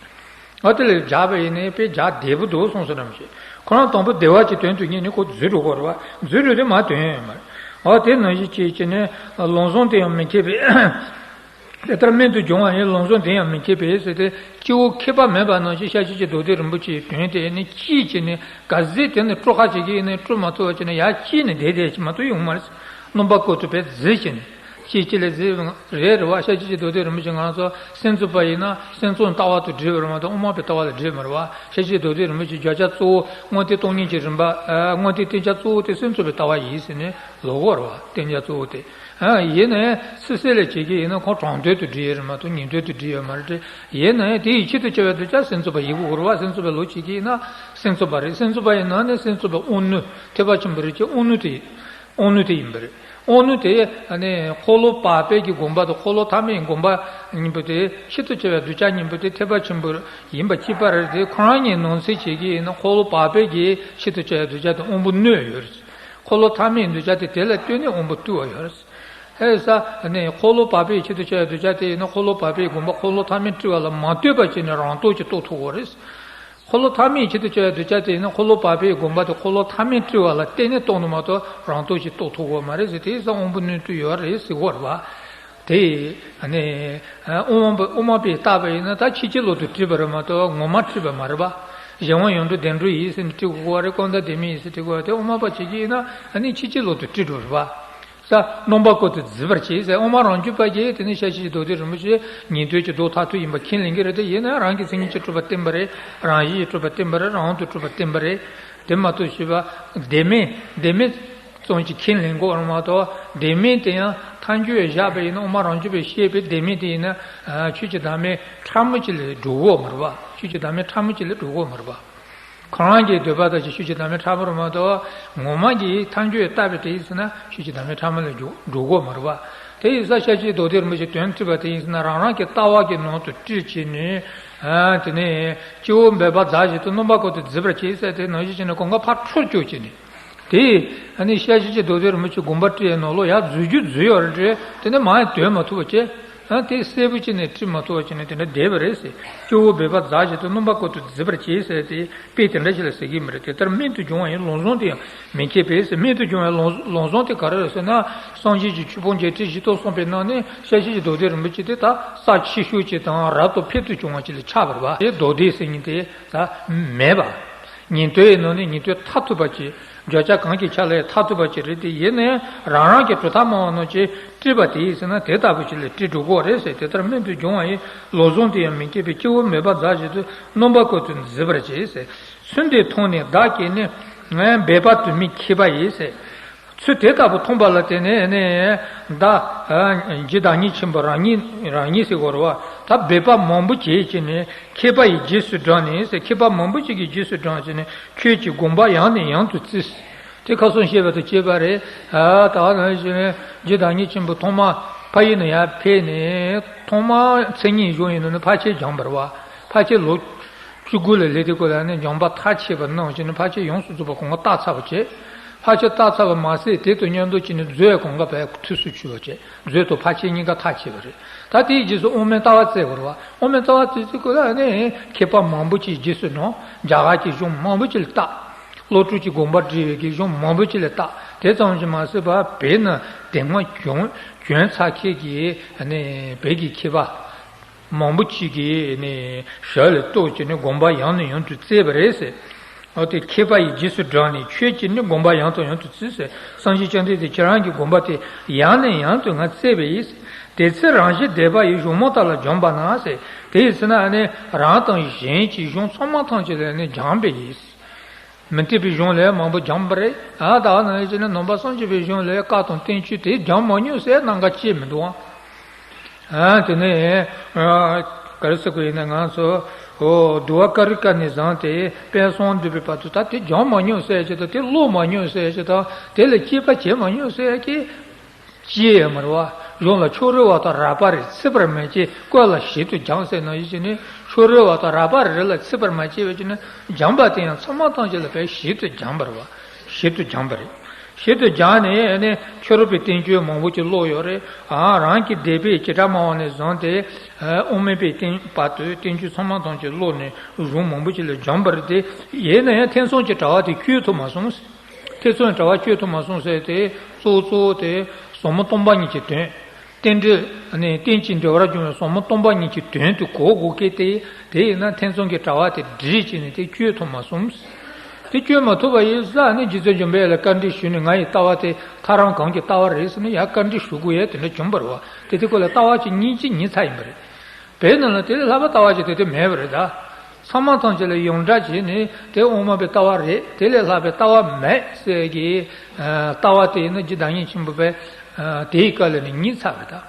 འོ་དེ་ལས་བཞག་པ་ཡིན་ནའི་དཔེ་བཞག་བདེ་པོ་འདུག་གསུངས་སོ་ནམ་ཞིག་ཁོ་རང་དང་པོ་བདེ་བ་གཅིག་དོན་དུ་གཉེར་ནས་ཁོ་འཛུལ་འགྲོ་གི་རེད་བ། འཛུལ་འགྲོ་དུས་མར་དོན་ཡོད་མ་རེད། འོ་དེ་ནང་བཞིན་བྱས་བྱས་ནས་ལམ་བཟང་དེ་ཡང་མི་མཁས་པས། དེ་ལྟར་རྨད་དུ་བྱུང་བ་ཡིན། ལམ་བཟང་དེ་ཡང་མི་མཁས་པས་ཟེར་ཏེ་སྐྱེ་བོ་མཁས་པ་མེད་པ་ནང་བཞིན་ཤཱཀྱ་རྡོ་རྗེ་རིན་པོ་ཆེའི་དོན་དེ་ནི་ཅིས་བྱས་ནས་ག་ཟེ་དེ་ནི་སྤྲོ་ཁ་བྱེད་ཀྱི་ཡིན་ནའི་སྤྲོ་མ་ཐུབ་པ་བྱས་ནས་ཡར་སྐྱེས་ནས་བསྡད་བསྡད་ཀྱི་མ་གཏོགས་ཡོང་མ་རེད། རྣམ་པ་ཀུན་ཏུ་བས་གཟིགས་བྱས་ནས་ཅིས་ཅི་ལས་གཟིགས་རེད་རེད་བ། ཤཱཀྱ་རྡོ་རྗེ་རིན་པོ་ཆེ་ང་ཚོ་སེམས་ཙམ་པ་ཡིན་ན་སེམས་ཙམ་ལྟ་བ་དང་འབྲེལ་བ་རེད་མ་གཏོགས་དབུ་མ་པའི་ལྟ་བ་ལ་འབྲེལ་མ་རེད་བ། ཤཱཀྱ་རྡོ་རྗེ་རིན་པོ་ཆེའི་བརྗོད་བྱ་གཙོ་བོ་དངོས་བསྟན་སྟོང་ཉིད་ཀྱི་རིམ་པ། དངོས་བསྟན་བསྟན་བྱ་གཙོ་བོ་དེ་སེམས་ཙམ་པའི་ལྟ་བ་ཡིན་ཟེར་ནས་ལབ་ཀྱི་ཡོད་རེད་བ། བསྟན་བྱ་གཙོ་བོ་དེ། ཡིན་ནའི་སུད་སི་ལ་བྱེད་ཀྱི་ཡིན་ན་ཁོང་དྲང་དོན་དུ་བྲིས་ཡོད་རེད་མ་གཏོགས་ཉིང་དོན་དུ་བྲིས་ཡོད་མ་རེད། ཡིན་ནའི་དེ་ཡི་ཆེད་དུ་བྱ་བའི་གདུལ་བྱ་སེམས་ཙམ་པ་ཡིན་དགོས་རེད་བ། སེམས་ཙམ་པའི་ལུགས་བྱེད་ཀྱི་ཡིན་ན་སེམས་ཙམ་པ་རེད། སེམས་ཙམ་པ་ཡི་ནང་ནས་སེམས་ཙམ་པའི་དབང་རྣོན་ཐེག་པ་ཆེན་པོ་རེད་ཀྱི་དབང་རྣོན་དེ་ཡིན། དབང་རྣོན་དེ་ཡིན་པ་རེད། དབང་རྣོན་དེ་ཨ་ནི་འཁོར་ལོ་བག་ཕེབས་ཀྱི་དགོངས་པ་དང་འཁོར་ལོ་ཐ་མའི་དགོངས་པ་གཉིས་པོ་དེ་ཆེད་དུ་བྱ་བའི་གདུལ་བྱ་གཉིས་པོ་དེ་ཐེག་པ་ཆེན་པོ་ཡིན་པ་གཅིག་པ་རེད། དེ་ཁོ་རང་གཉིས་ནང་གསེས་བྱེད་ཀྱི་ཡིན་ན་འཁོར་ལོ་བག་ཕེབས་ཀྱི་ཆེད་དུ་བྱ་བའི་གདུལ་བྱ་དེ་དབང་པོ་རྣོན་ཡོད་རེད། འཁོར་ལོ་ཐ་མའི་གདུལ་བྱ་དེ་དེ་ལ་ལྟོས་ནས་དབང་པོ་རྟུལ་བ་ཡོད་རེད། ཧེ་ས་ནས་འཁོར་ལོ་བག་ཕེབས་ཆེད་དུ་བྱ་བའི་གདུལ་བྱ་དེ་ཡིན་ན་འཁོར་ལོ་བག་ཕེབས་དགོངས་པ་འཁོར་ལོ་ཐ་མའི་སྤྲུལ་བ་ལ་མ་ལྟོས་པ་བྱས་ནས་རང་སྟོབས་ཀྱིས་རྟོགས་ཐུབ་ཀྱི་རེད། འཁོར་ལོ་ཐ་མའི་ཆེད་དུ་བྱ་བའི་གདུལ་བྱ་དེ་ཡིན་ན་འཁོར་ལོ་བག་ཕེབས་དགོངས་པ་དེ་འཁོར་ལོ་ཐ་མའི་སྤྲུལ་བ་ལ་བརྟེན་ནས་རྟོགས་ནི་མ་གཏོགས་རང་སྟོབས་ཀྱིས་རྟོགས་ཐུབ་ཀྱི་མ་རེད་ཟེར། དེ་ཡིན་ཙང་དབང་པོ་རྣོན་རྟུལ་ཡོད་རེད་ཟེར་གྱི་ཡོད་རེད་པ། དེ་ནས་དབུ་མ་པ་དབུ་མ་པས་བརྟགས་པ་ཡིན་ན་ད་ཕྱི་ཕྱི་ལོག་ཏུ་བྲིས་པ་རེད་མ་གཏོགས་ངོ་མ་བྲིས་པ་མ་རེད་པ། གཞན་དབང་ཡོངས་གྲོལ་བདེ་འགྲོ་ཡིན་ཟེར་ནས་བྲིས་དགོས་པ་རེད། ཀུན་བརྟགས་བདེན་མེད་ཡིན་ཟེར་བྲིས་དགོས་པ་དེ་དབུ་མ་པ་བྱེད་ཀྱི་ཡིན་ན་ཨ་ནི་ཕྱི་ཕྱི་ལོག་ཏུ་བྲིས་འགྲོ་རེད་པ། ས་རྣམ་པ་ཀུན་ཏུ་གཟིགས་པར་བྱེད་ཟེར། དབུ་མ་རང་རྒྱུད་པ་གིས་དེ་ནི་ཤཱཀྱའི་རྡོ་རྗེ་རིན་པོ་ཆེ་ཉན་ཐོས་ཀྱི་མདོ་མཐར་ཐུག་ཡིན་པ་ཁས་ལེན་གྱི་རེད། དེ་ཡིན་ན་རང་གི་མཚན་ཉིད་ཀྱིས་གྲུབ་པ་བསྟན་པ་རེད། རང་བཞིན་གྱིས་གྲུབ་པ་བསྟན་པ་རེད། རང་དབང་དུ་གྲུབ་པ་བསྟན་པ་རེད། དེ་མ་གཏོགས་ཞེས་པ་བདེན་མེད་བདེན་མེད་ཙམ་གྱིས་ཁས་ལེན་དགོས་པ་མ་གཏོགས་བདེན་མེད་དེ་ཡང་ཐལ་འགྱུར་བཞག་པ་ཡིན་ན་དབུ་མ་རང་རྒྱུད་པས་བཤད་པའི་བདེན་མེད་དེ་ཡིན་ན་ཆོས་ཀྱི་བདག་མེད་ཕྲ་མོ་ཅིག་ལས་འགྲོ་གི་ཡོད་མ་རེད་པ། ཆོས་ཀྱི་བདག་མེད་ཕྲ་མོ་ཅིག་ལས་འགྲོ་གི་ཡོད་མ་རེད་པ། ཁོ་རང་གི་འདོད་པ་ལྟར་གྱི་ཆོས་ཀྱི་བདག་མེད་ཕྲ་མོ་རེད་མ་གཏོགས་ངོ་མ་གི་ཐལ་འགྱུར་བཏགས་པའི་དེ་ཡིན་ཟེར་ན་ཆོས་ཀྱི་བདག་མེད་ཕྲ་མོ་ལས་འགྲོ་འགྲོ་གི་ཡོད་མ་རེད་པ། དེ་ཡིན་ཙང་ཤཱཀྱའི་རྡོ་རྗེ་རིན་པོ་ཆེས་དོན་བྲིས་པ་དེ་ཡིན་ཟེར་ན་རང་རང་གི་ལྟ་བ་གི་ནང་དུ་བྲིས་བྱས་ནས་དེ་ནས་སྐྱེ་བོ་འབད་པ་མཛའ་ཞིག་ཏུ་རྣམ་པ་ཀུན་ཏུ་གཟིགས་པར་བྱེད་ཟེར་དེ་ནང་བཞིན་བྱས་ནས་གང་ག་ཕར་འཕྲོར་བཅུག་བྱས་ནས། དེ་ཨ་ནི་ཤཱཀྱའི་རྡོ་རྗེ་རིན་པོ་ཆེ་དགོངས་པ་བྲིས་ཡའི་ནང་ལོགས་ཡར་འཛུལ་རྒྱུ་འཛུལ་ཡོད་རེད་དྲན། དེ་ནས་མར་ཡང་དོན་མ་ཐུབ་པ་བྱས། ཨ་དེ་གསལ་པོ་བྱས་ནས་བྲིས་མ་ཐུབ་པ་བྱས་ནས་དེ་འདྲ་བསྡད་པ་རེད་ཟེར། སྐྱེ་བོ་འབད་པ་མཛའ་ཞིག་ཏུ་རྣམ་པ་ཀུན་ཏུ་གཟིགས་པར་བྱེད་ཟེར་དེ་དཔེ་དེ་འདྲ་ཞིག་ལ་ཟེར་གྱི་མ་རེད། དེ་ལྟར་རྨད་དུ་བྱུང་བ་ཡི་ལམ་བཟང་དེ་ཡང་མི་མཁས་པས་ཟེར། རྨད་དུ་བྱུང་བའི་ལམ་ལམ་བཟང་དེ་ག་རེ་རེད་ཟེར་ན་སངས་རྒྱས་ཀྱི་ཆོས་ཕུང་བརྒྱད་ཁྲི་བཞི་སྟོང་གསུངས་པའི་ནང་ནས་ཤཱཀྱའི་རྡོ་རྗེ་རིན་པོ་ཆེ་དེ་ད་རྩ་ཆེ་ཤོས་ཅིག་དང་རབ་ཏུ་ཕུལ་དུ་བྱུང་བ་ཅིག་ལ་ཆགས་པ་རེད་པ། དེ་མདོ་སྡེ་ཟེར་མཁན་དེ་ད་མེད་པ། ཉན་ཐོས་ཡི་ནང་ནས་ཉན་ཐོས་མཐར་ཐུག་པ་ཅིག་བརྗོད་བྱ་གང་གི་ཆ་ལ་ཡང་མཐར་ཐུག་པ་ཅིག་རེད་དེ། ཡིན་ན་ཡང་རང་རང་གི་གྲུབ་མཐའ་སྨྲ་བ་རྣམས་ཀྱིས་དཀྲིས་པ་དེ་ཡིན་ཟེར་ན་དེ་ལྟ་བུ་ཅིག་ལ་དཀྲིས་འགྲོ་གི་རེད་ཟེར། དེ་ལྟར་རྨད་དུ་བྱུང་བ་ཡི་ལོ་ཟུང་དུ་ཡང་མི་སྐྱེ་བའི་སྐྱེ་བོ་མོས་པ་མཛའ་བཞིན་དུ་སྣོམ་པ་ཀུན་ཏུ་གཟིགས་པར་བྱེད་ཟེར། ཚུལ་འདི་མཐོང་ནས་བདག་གིས་ནི་འབད་པ་དུ་མས་མཁས་པ་ཡིས་ཟེར། ཚུལ་དེ་ལྟ་བུ་མཐོང་པ་ལ་བརྟེན་ནས་ནི་བདག་རྗེ་བདག་ཉིད་ཆེན་པོ་རང་ཉིད་རང་ཉིད་ཟེར་དགོས་རེད་བ། ད་འབད་པ་མང་པོ་བྱས་བྱས་ནས་མཁས་པ་ཡི་རྗེས་སུ་འབྲངས་ནས་ཟེར། མཁས་པ་མང་པོ་ཅིག་གི་རྗེས་སུ་འབྲངས་བྱས་ནས་ཁྱོད་ཀྱི་དགོངས་པ་ཡང་ནས་ཡང་དུ་བརྩིས། དེ་ཁ་སང་བཤད་པ་དང་བཅས་པ་རེད། ད་ག་ནང་བཞིན་རྗེ་བདག་ཉིད་ཆེན་པོ་ཐོག་མ་ཕ་ཡུལ་ནས་ཡར་ཕེབས་ནས་ཐོག་མ་མཚན་ཉིད་གཞུང་ཡིན་ནོ་ནི་ཕལ་ཆེར་སྦྱངས་པ་རེད་བ། ཕལ་ཆེར་ལོ་བཅུ་དགུ་ལ་སླེབས་དུས་སྐབས་ལ་ནི་སྦྱངས་པ་མཐར་ཕྱིན་པ་གནང་བྱས་ནས་ཕལ་ཆེར་ཡོངས་སུ་རྫོགས་པ་གོང་ལ་བརྟག་ཚར་བ་བྱས། ཕལ་ཆེར་བརྟག་ཚར་བ་མ་ཟད་དེ་དང་མཉམ་དུ་བྱས་ནས་མཛོད་གོང་ལ་བས་ཐུགས་སུ་ཆུད་པ་བྱས། མཛོད་དང་ཕལ་ཆེར་གཉིས་ཀ་མཐར་ཕྱིན་པ་རེད། ད་དེའི་རྗེས་སུ་དབུ་མའི་ལྟ་བ་བཙལ་དགོས་རེད་བ། དབུ་མའི་ལྟ་བ་བཙལ་དུས་སྐབས་ལ་ནི་མཁས་པ་མང་པོ་ཅིག་རྗེས་སུ་འབྲངས། རྒྱ་གར་གྱི་གཞུང་མང་པོ་ཅིག་ལ་བལྟས། བློ་གྲོས་ཀྱི་དགོངས་པ་འགྲེལ་བའི་གི་གཞུང་མང་པོ་ཅིག་ལ་བལྟས། དེ་ཙམ་གྱིས་མ་ཟད་པར་བོད་ནས་དེ་སྔ་བྱོན་བྱོན་ཚར་མཁན་གྱི་ནི་བོད་ཀྱི་མཁས་པ་མང་པོ་ཅིག་གིས་ནི་ཞལ་ལ་རྟོགས་བྱས་ནས་དགོངས་པ་ཡང་ནས་ཡང་དུ་བཙལ་བ་རེད་ཟེར། འོ་དེ་མཁས་པ་ཡི་རྗེས་སུ་འབྲངས་ནས་ཁྱོད་ཀྱིས་ནི་དགོངས་པ་ཡང་དང་ཡང་དུ་བཙལ་ཟེར། སངས་རྒྱས་བཅོམ་ལྡན་འདས་ཁྱེད་རང་གི་དགོངས་པ་དེ་ཡང་ནས་ཡང་དུ་ང་བཙལ་བ་ཡིན། དེ་ཚེ་རང་བཞིན་བཟླས་པ་ཡི་གཞུང་མང་དག་ལ་སྦྱངས་པ་ན་ཟེར། དེ་ཡི་ཚེ་ན་ནི་རང་དང་གཞན་གྱི་གཞུང་ཚང་མ་ཐམས་ཅད་ལ་ནི་སྦྱངས་པ་ཡིན། མི་འཐད་པའི་གཞུང་ལས་མང་པོ་སྦྱངས་པ་རེད། ཨ་ད་ག་ནང་བཞིན་ནི་ནང་པ་སངས་རྒྱས་པའི་གཞུང་ལས་བཀའ་དང་བསྟན་བཅོས་དེ་སྦྱང་མ་མྱོང་ཟེར་གནད་འགག་ཅི་མི་འདུག་ཨང་། ཨ་དེ་ནས་ཨ་ག་རེ་ཟེར་དགོས་ཡིན་ན། ང་ཚོ་འོ་འདུལ་བ་ཀ་རི་ཀ་ནས་བཟུང་སྟེ་དཔལ་གསུམ་འདུས་པའི་བར་དུ་ད་དེ་སྦྱང་མ་མྱོང་ཟེར་གྱི་དང་། དེ་ཀློག་མ་མྱོང་ཟེར་གྱི་དང་། དེ་ལ་དཔྱད་པ་བྱེད་མ་མྱོང་ཟེར་གྱི་ཅི་ཡང་མ་རེད་བ། གཞུང་ལ་ཕྱོགས་རིས་པ་དང་རགས་པ་རེ་ཚིག་པར་མི་བྱེད། བཀོད་ལ་ཞིབ་ཏུ་སྦྱངས་ཟེར་ནང་བཞིན་བྱས་ནས་ཕྱོགས་རིས་པ་དང་རགས་པ་རེ་ལ་ཚིག་པར་མ་བྱས་པ་བྱས་ནས་སྦྱངས་པ་དེ་ཡང་ཚང་མ་ཐམས་ཅད་ལ་དཔེ་ཞིབ་ཏུ་སྦྱངས་པ་རེད་བ། ཞིབ་ཏུ་སྦྱངས་པ་རེད། ཞིབ་ཏུ་སྦྱངས་ནས་ནི་ཕྱི་རོལ་པའི་བསྟན་བཅོས་མང་པོ་ཅིག་ཀློག་ཡོད་རེད། ཨ་རང་གི་སྡེ་པའི་བྱེ་བྲག་སྨྲ་བ་ནས་བཟུང་སྟེ་དབུ་མའི་པའི་བར་དུ་བསྟན་བཅོས་ཚང་མ་ཐམས་ཅད་ཀློག་ནས་གཞུང་མང་པོ་ཅིག་ལ་སྦྱངས་པ་རེད་དེ། ཡིན་ན་ཡང་ཐེ་ཚོམ་གྱི་དྲ་བ་དེ་གཅོད་ཐུབ་མ་སོང་། ཐེ་ཚོམ་གྱི་དྲ་བ་གཅོད་ཐུབ་མ་སོང་ཟེར་དེ་གཙོ་བོ་གཙོ་བོ་དེ་ཟབ་མོ་སྟོང་པ་ཉིད་ཀྱི་དོན། རྟེན་འབྲེལ་ནི་རྟེན་ཅིང་འབྲེལ་བར་འབྱུང་བའི་ཟབ་མོ་སྟོང་པ་ཉིད་ཀྱི་དོན་དེ་གོ་དགོས་ཀྱི་དེ། དེ་ཡིན་ན་ཐེ་ཚོམ་གྱི་དྲ་བ་དེ་སྒྲིལ་བྱས་ནས་དེ་གཅོད་ཐུབ་མ་སོང་། དེ་གཅོད་མ་ཐུབ་པ་ཡིན་ཙང་ནི་རྗེ་བཙུན་འཇམ་དཔལ་ལ་བཀའ་འདྲི་ཞུས་ནས་ང་ཡི་ལྟ་བ་དེ་ཐལ་རང་གང་གི་ལྟ་བ་རེད་ཟེར་ནས་ཡར་བཀའ་འདྲི་ཞུ་དགོས་ཡས་དེ་འདྲ་བྱུང་བ་རེད་བ། དེ་དེ་སྐོར་ལ་ལྟ་བ་ཅིག་སྙིང་རྗེ་ཉིད་ཚ་ཡིན་པ་རེད། བོད་ནང་ལ་དེ་ལས་ལྷག་པ་ལྟ་བ་ཅིག་དེ་དུས་མེད་པ་རེད་ད། ཚང་མ་ཐམས་ཅད་ལ་ཡོངས་གྲགས་བྱས་ནས་དེ་དབུ་མ་པའི་ལྟ་བ་རེད། དེ་ལས་ལྷག་པའི་ལྟ་བ་མེད་ཟེར་གྱི་ལྟ་བ་དེ་ཡིན་ན་རྗེ་བདག་ཉིད་ཆེན་པོ་པས་དེའི་སྐབས་ལ་ནི་ཉིད་ཚ་བ་རེད་ད།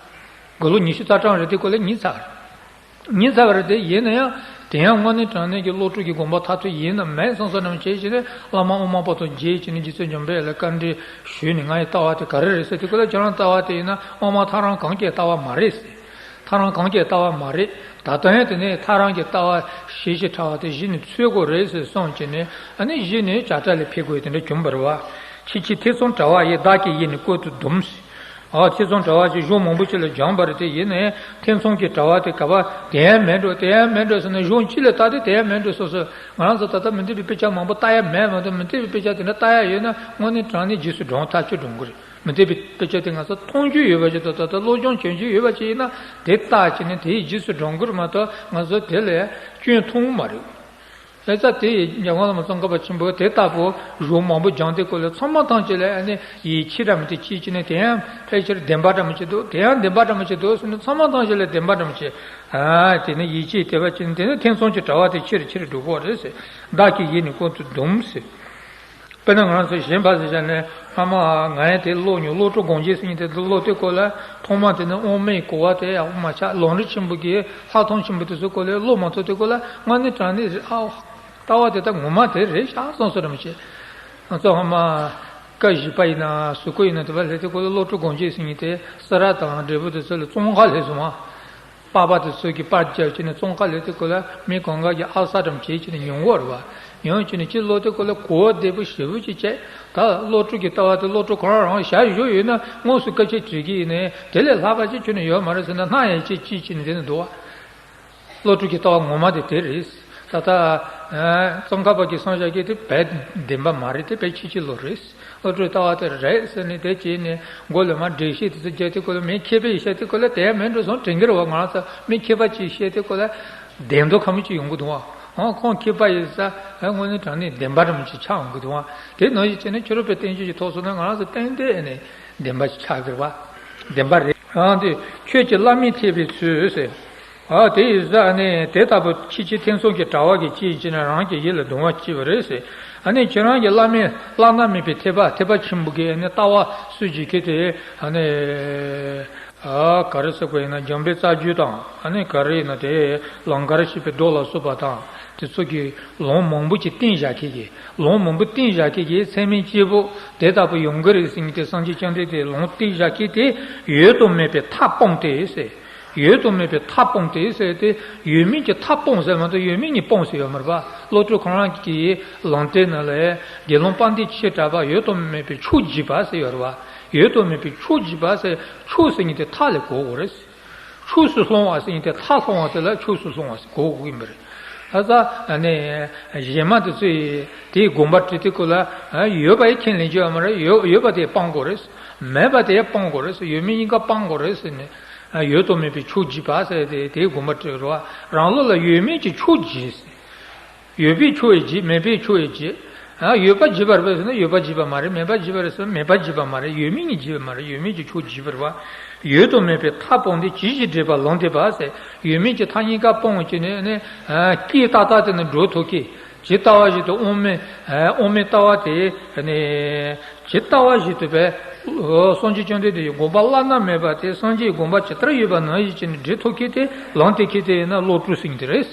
དགུང་ལོ་ཉི་ཤུ་རྩ་གྲངས་རེད། དེ་སྐོར་ལ་ཉིད་ཚ་བ་རེད། ཉིད་ཚ་བ་རེད་དེ། ཡིན་ན་ཡང་དེ་ཡང་དངོས་གནས་དྲང་གནས་ཀྱི་བློ་གྲོས་ཀྱི་དགོངས་པ་མཐར་ཐུག་ཡིན་ནམ་མེད་བསམ་བསམ་ནམ་བྱས་བྱས་ནས་བླ་མ་དབུ་མ་པ་དང་མཇལ་བྱས་ནས་རྗེ་བཙུན་འཇམ་དཔལ་ལ་བཀའ་འདྲི་ཞུས་ནས་ང་ཡི་ལྟ་བ་དེ་ག་རེ་རེད་ཟེར་དུས་སྐབས་ལ་ཁྱེད་རང་ལྟ་བ་དེ་ཡིན་ན་དབུ་མ་ཐལ་རང་གང་གི་ལྟ་བ་མ་རེད་ཟེར། ཐལ་རང་གང་གི་ལྟ་བ་མ་རེད། ད་ལྟ་ཡང་དེ་ནས་ཐལ་རང་གི་ལྟ་བ་ཞི་ཞིང་ཕྲ་བ་དེ་གཞི་ནས་འཚོལ་དགོས་རེད་ཟེར་གསུངས་བྱས་ནས། ཨ་ནི་གཞི་ནས་བྱ་བྲལ་ལ་ཕེབས་དགོས་དེ་འདྲ་བྱུང་བ་རེད་བ། ཕྱི་ཕྱི་ཐེ་ཚོམ་དྲ་བ་ཡིས་བདག་གི་ཡིད་ནི་ཀུན་ཏུ་བཟླུམས། ཨ་ཐེ་ཚོམ་དྲ་བ་ཞིག་གཞུང་མང་པོ་ཅིག་ལ་སྦྱངས་པ་རེད་དེ། ཡིན་ནའི་ཐེ་ཚོམ་གྱི་དྲ་བ་དེ་ག་པར་དེ་ཡང་མེད་འགྲོ། དེ་ཡང་མེད་འགྲོ་ཟེར་ན་གཞུང་གཅིག་ལ་ལྟ་དུས་དེ་ཡང་མེད་འགྲོ། སོ་སོ་ང་རང་ཚོ་ད་ལྟ་མི་འཐད་པའི་དཔེ་ཆ་མང་པོ་ལྟ་ཡ་མེད་མ་གཏོགས། མི་འཐད་པའི་དཔེ་ཆ་དེ་འདྲ་ལྟ་ཡ་ཡོད་ན་དངོས་གནས་དྲང་གནས་རྗེས་སུ་འབྲང་ཐག་ཆོད་འགྲོ་གི་རེད། མི་འཐད་པའི་དཔེ་ཆ་དེ་ང་ཚོ་མཐོང་རྒྱུ་ཡོད་པ་ཞིག་དང་། ད་ལྟ་སློབ་སྦྱོང་བྱེད་རྒྱུ་ཡོད་པ་ཞིག་ཡིན་ན་དེ་ལྟ་བྱས་ནས་དེའི་རྗེས་སུ་འབྲང་གི་རེད་མ་གཏོགས། ང་ཚོ་དེ་ལས་སྐྱོན་མཐོང་གི་མ་རེད། ཨེ་ཙ་དེ་ཡི་འཇམ་མགོན་བླ་མ་ཙོང་ཁ་པ་ཆེན་པོས་དེ་ལྟ་བུ་གཞུང་མང་པོ་སྦྱངས་དེ་སྐོར་ལ་ཚང་མ་ཐམས་ཅད་ལ་ཨ་ནི་ཡིད་ཆེས་འདྲ་མི་དེ་སྐྱེས་བྱས་ནས། དེ་ཡང་ཕལ་ཆེར་བདེན་པ་འདྲ་མི་ཅིག་འདུག། དེ་ཡང་བདེན་པ་འདྲ་མི་ཅིག་འདུག་ཟེར་ནས་ཚང་མ་ཐམས་ཅད་ལ་བདེན་པ་འདྲ་མི་ཅིག། ཨ་དེ་ནི་ཡིད་ཆེས་དད་པ་བྱས་ནས། དེ་ནི་ཐེ་ཚོམ་གྱི་དྲ་བ་དེ་ཆེ་རུ་ཆེ་རུ་འགྲོ་གི་རེད་ཟེར། བདག་གི་ཡིད་ནི་ཀུན་ཏུ་བཟླུམས་ཟེར། དཔེར་ན་ང་རང་ཚོ་གཞན་ཕར་ཟེར་བྱས་ནས་སྔ་མ་ང་ཡང་དེ་ཀློག་མྱོང་། བློ་གྲོས་སྒོམ་རྒྱན་ཟེར་མཁན་དེ་ཀློག་དུས་སྐབས་ལ་ཐོག་མ་དེ་ནི་དབུ་མའི་གོ་བ་དེ་ཡག་པོ་མ་ཆགས། ལམ་རིམ་ཆེན་པོ་གི་ལྷག་མཐོང་ཆེན་པོ་དེ་ཚོའི་སྐོར་ལ་ཀློག་མ་ཐུབ་དུས་སྐབས་ལ་དངོས་གནས་དྲང་གནས་རེད། ཨ་ལྟ་བ་དེ་ད་ངོ་མ་དེ་རེད་ཤག་བསམ་སོང་ར་མི་ཤེས། ང་ཚོ་སྔ་མ་ཀ་བཞི་པ་ཡིན་ན་གཟུགས་སྐུ་ཡིན་ན་དེ་བ་ལས་དེ་སྐོར་ལ་བློ་གྲོས་སྒོམ་རྒྱན་ཟེར་མཁན་དེ་སེ་ར་དང་འབྲས་སྤུངས་དེ་ཚོ་ལ་ཙོང་ཁ་ལས་སོང་ང་། པ་ཕ་དེ་ཚོ་གིས་པར་རྒྱབ་བྱས་ནས་ཙོང་ཁ་ལས་དེ་སྐོར་ལ་མི་གང་ག་གིས་ཨ་གསར་འདྲ་མོ་བྱས་བྱས་ནས་ཉོ་གི་ཡོད་རེད་བ། ཉོ་བྱས་ནས་ཅིག་ཀློག་དེ་སྐོར་ལ་གོ་བ་བདེ་པོ་ཞེ་པོ་ཅིག་བྱས། ད་བློ་གྲོས་ཀྱི་ལྟ་བ་དེ་བློ་གྲོས་ཁོ་རང་རང་ཞལ་བཞུགས་ཡོད་ན་དངོས་སུ་སྐད་ཆ་དྲིས་ཀྱི་ཡིན་ནའི་དེ་ལས་ལྷག་པ་ཅིག་ཁྱོན་ནས་ཡོད་མ་རེད་ཟེར་ན་སྣང་ཡང་ཅིག་ཅིག་བྱས་ནས་བསྡད་ནས་འདུག་བ། བློ་གྲོས་ཀྱི་ལྟ་བ་ངོ་མ་དེ་དེ་རེད། ད་ལྟ་ཙོང་ཁ་པ་གིས་གསུངས་བཞག་གི་དེ་དཔེ་བདེན་པ་མ་རེད། དེ་དཔེ་ཕྱི་ཕྱི་ལོགས་རེད། བློ་གྲོས་ལྟ་བ་དེ་རེད་ཟེར་ནས་དེ་བྱས་ནས་མགོ་ལ་མར་འགྲེལ་བཤད་དེ་ཚོ་རྒྱག་དུས་སྐབས་ལ། མི་མཁས་པས་བཤད་དུས་སྐབས་ལ་དེ་ཡང་མིན་འགྲོ་སོང་དྲན་གྱི་རེད་བ། ང་རང་ཚོ་མི་མཁས་པ་ཅིག་བཤད་དུས་སྐབས་ལ་བདེན་མདོག་ཁ་མོ་ཅིག་ཡོང་གི་འདུག་བ། ཨང་ཁོང་མཁས་པ་ཡིན་ས་དངོས་གནས་དྲང་གནས་བདེན་པ་རང་ཅིག་ཆགས་འོང་གི་འདུག་ཨང་། དེ་ནང་བཞིན་བྱས་ནས་ཕྱི་རོལ་པའི་བསྟན་བཅོས་ཀྱི་ཐོག་སོང་ན་ང་རང་ཚོ་ཏན་ཏན་ནས་བདེན་པ་ཞིག་ཆགས་ཀྱི་རེད་བ། བདེན་པ་རེད། ཨང་དེ་ཁྱོད་ཀྱི་བླ་མས་ཐེག་པའི་ཚུལ་ཟེར། ཨ་དེ་ཡིན་ས་ནས་དེ་ལྟ་བུ་ཕྱི་ཕྱི་ཐེ་ཚོམ་གྱི་དྲ་བ་གི་ཅི་ཡིན་ཅེ་ན་རང་གི་ཡིད་ལ་གདུང་བ་སྐྱེས་པ་རེད་ཟེར། ཨ་ནི་ཁྱེད་རང་གི་བླ་མས་བླ་ན་མེད་པའི་ཐེག་པ་ཐེག་པ་ཆེན་པོ་གི་ཨ་ནི་ལྟ་བ་སུ་ཞིག་གིས་དེ་ཨ་ནི། ཨ་ག་རེ་ཟེར་དགོས་ཡིན་ན་འཇམ་དཔལ་རྩ་རྒྱུད་དང་ཨ་ནི་ག་རེ་ཡིན་ན་དེ་ལང་ཀར་གཤེགས་པའི་མདོ་ལ་སོགས་པ་དང་དེ་ཚོ་གི་ལུང་མང་པོ་ཅིག་བསྟན་བཞག་མཁན་གྱི་ལུང་མང་པོ་བསྟན་བཞག་མཁན་གྱི་ཚད་མིན་སྐྱེས་བུ་དེ་ལྟ་བུ་ཡོང་གི་རེད་ཟེར་མཁན་དེ་སངས་རྒྱས་བཅོམ་ལྡན་འདས་ལུང་བསྟན་བཞག་མཁན་དེ་ཡོད་དོ་མེད་པའི་མཐའ་སྤངས་ཏེ་ཟེར། ཡོད་དོ་མེད་པའི་མཐའ་སྤངས་ཏེ་ཟེར་ཏེ་ཡོད་མིན་གྱི་མཐའ་སྤངས་ཟེར་མ་གཏོགས་ཡོད་མིན་གྱི་སྤངས་ཟེར་ཡོད་མ་རེད་པ། བློ་གྲོས་ཁོ་རང་གི་ལུང་བསྟན་ནང་ལ་དགེ་སློང་དཔལ་ལྡན་ཆོས་གྲགས་པ་ཡོད་དོ་མེད་པའི་ཆོས་བགྱིས་པ་ཟེར་ཡོད་རེད་པ། ཡོད་དོ་མེད་པའི་ཆོས་བགྱིས་པ་ཟེར། ཆོས་ཟེར་མཁན་དེ་མཐའ་ལ་གོ་དགོས་རེད། ཆོས་སུ་སློང་བ་ཟེར་མཁན་དེ་མཐའ་སློང་བ་དེ་ལ་ཆོས་སུ་སློང་བ་ཟེར་གོ་དགོས་ཀྱི་ཡིན་པ་རེད། ད་ལྟ་ནས་གཞན་མ་དེ་ཚོས་དེའི་དགོངས་པ་བྲིས་དུས་སྐབས་ལ་ཡོད་པ་ཡི་ཁས་ལེན་རྒྱུ་ཡོད་མ་རེད། ཡོད་ཡོད་པ་དེ་སྤང་དགོས་རེད། མེད་པ་དེ་སྤང་དགོས་རེད། ཡོད་མེད་གཉིས་ཀ་སྤང་དགོས་རེད་ཟེར་ནས། ཡོད་དོ་མེད་པའི་ཆོས་བགྱིས་པ་ཟེར་ཏེ་དེའི་དགོངས་པ་བྲིས་རེད་པ། རང་ལུགས་ལ་ཡོད་མེད་ཀྱི་ཆོས་བགྱིས། ཡོད་པའི་ཆོས་ཡང་བགྱིས། མེད་པའི་ཆོས་ཡང་བགྱིས། ཨ་ཡོད་པ་བགྱིས་པ་རེད་པས་ཟེར་ན་ཡོད་པ་བགྱིས་པ་མ་རེད། མེད་པ་བགྱིས་པ་རེད་ཟེར་ན་མེད་པ་བགྱིས་པ་མ་རེད། ཡོད་མེད་གཉིས་བགྱིས་པ་མ་རེད། ཡོད་མེད་ཀྱི་ཆོས་བགྱིས་པ་རེད་པ། ཡོད་དོ་མེད་པའི་མཐའ་སྤངས་ཏེ་ཇི་ཞིག་འབྲེལ་པར་ལུང་བསྟན་པ་ཟེར། ཡོད་མེད་ཀྱི་མཐའ་གཉིས་ཀ་སྤངས་བྱས་ནས་ནི་ཨ་སྐྱེས་ཏག་ཏག་དེ་ནི་འགྲོ་ཐུབ་མཁན། ཇི་ལྟ་བ་བཞིན་དུ་དབང་མེད་ཨ་དབང་མེད་ལྟ་བ་དེ་ནི་ཇི་ལྟ་བ་བཞིན་དུ་བས་སངས་རྒྱས་བཅོམ་ལྡན་འདས་ཀྱི་དགོངས་པ་བླ་ན་མེད་པ་དེ་སངས་རྒྱས་ཀྱི་དགོངས་པ་ཇི་ལྟར་ཡོད་པ་ནང་བཞིན་བྱས་ནས་འབྲི་ཐུབ་མཁན་དེ་ལུང་བསྟན་མཁན་དེ་ཡིན་ན་བློ་གྲོས་ཟེར་མཁན་དེ་རེད།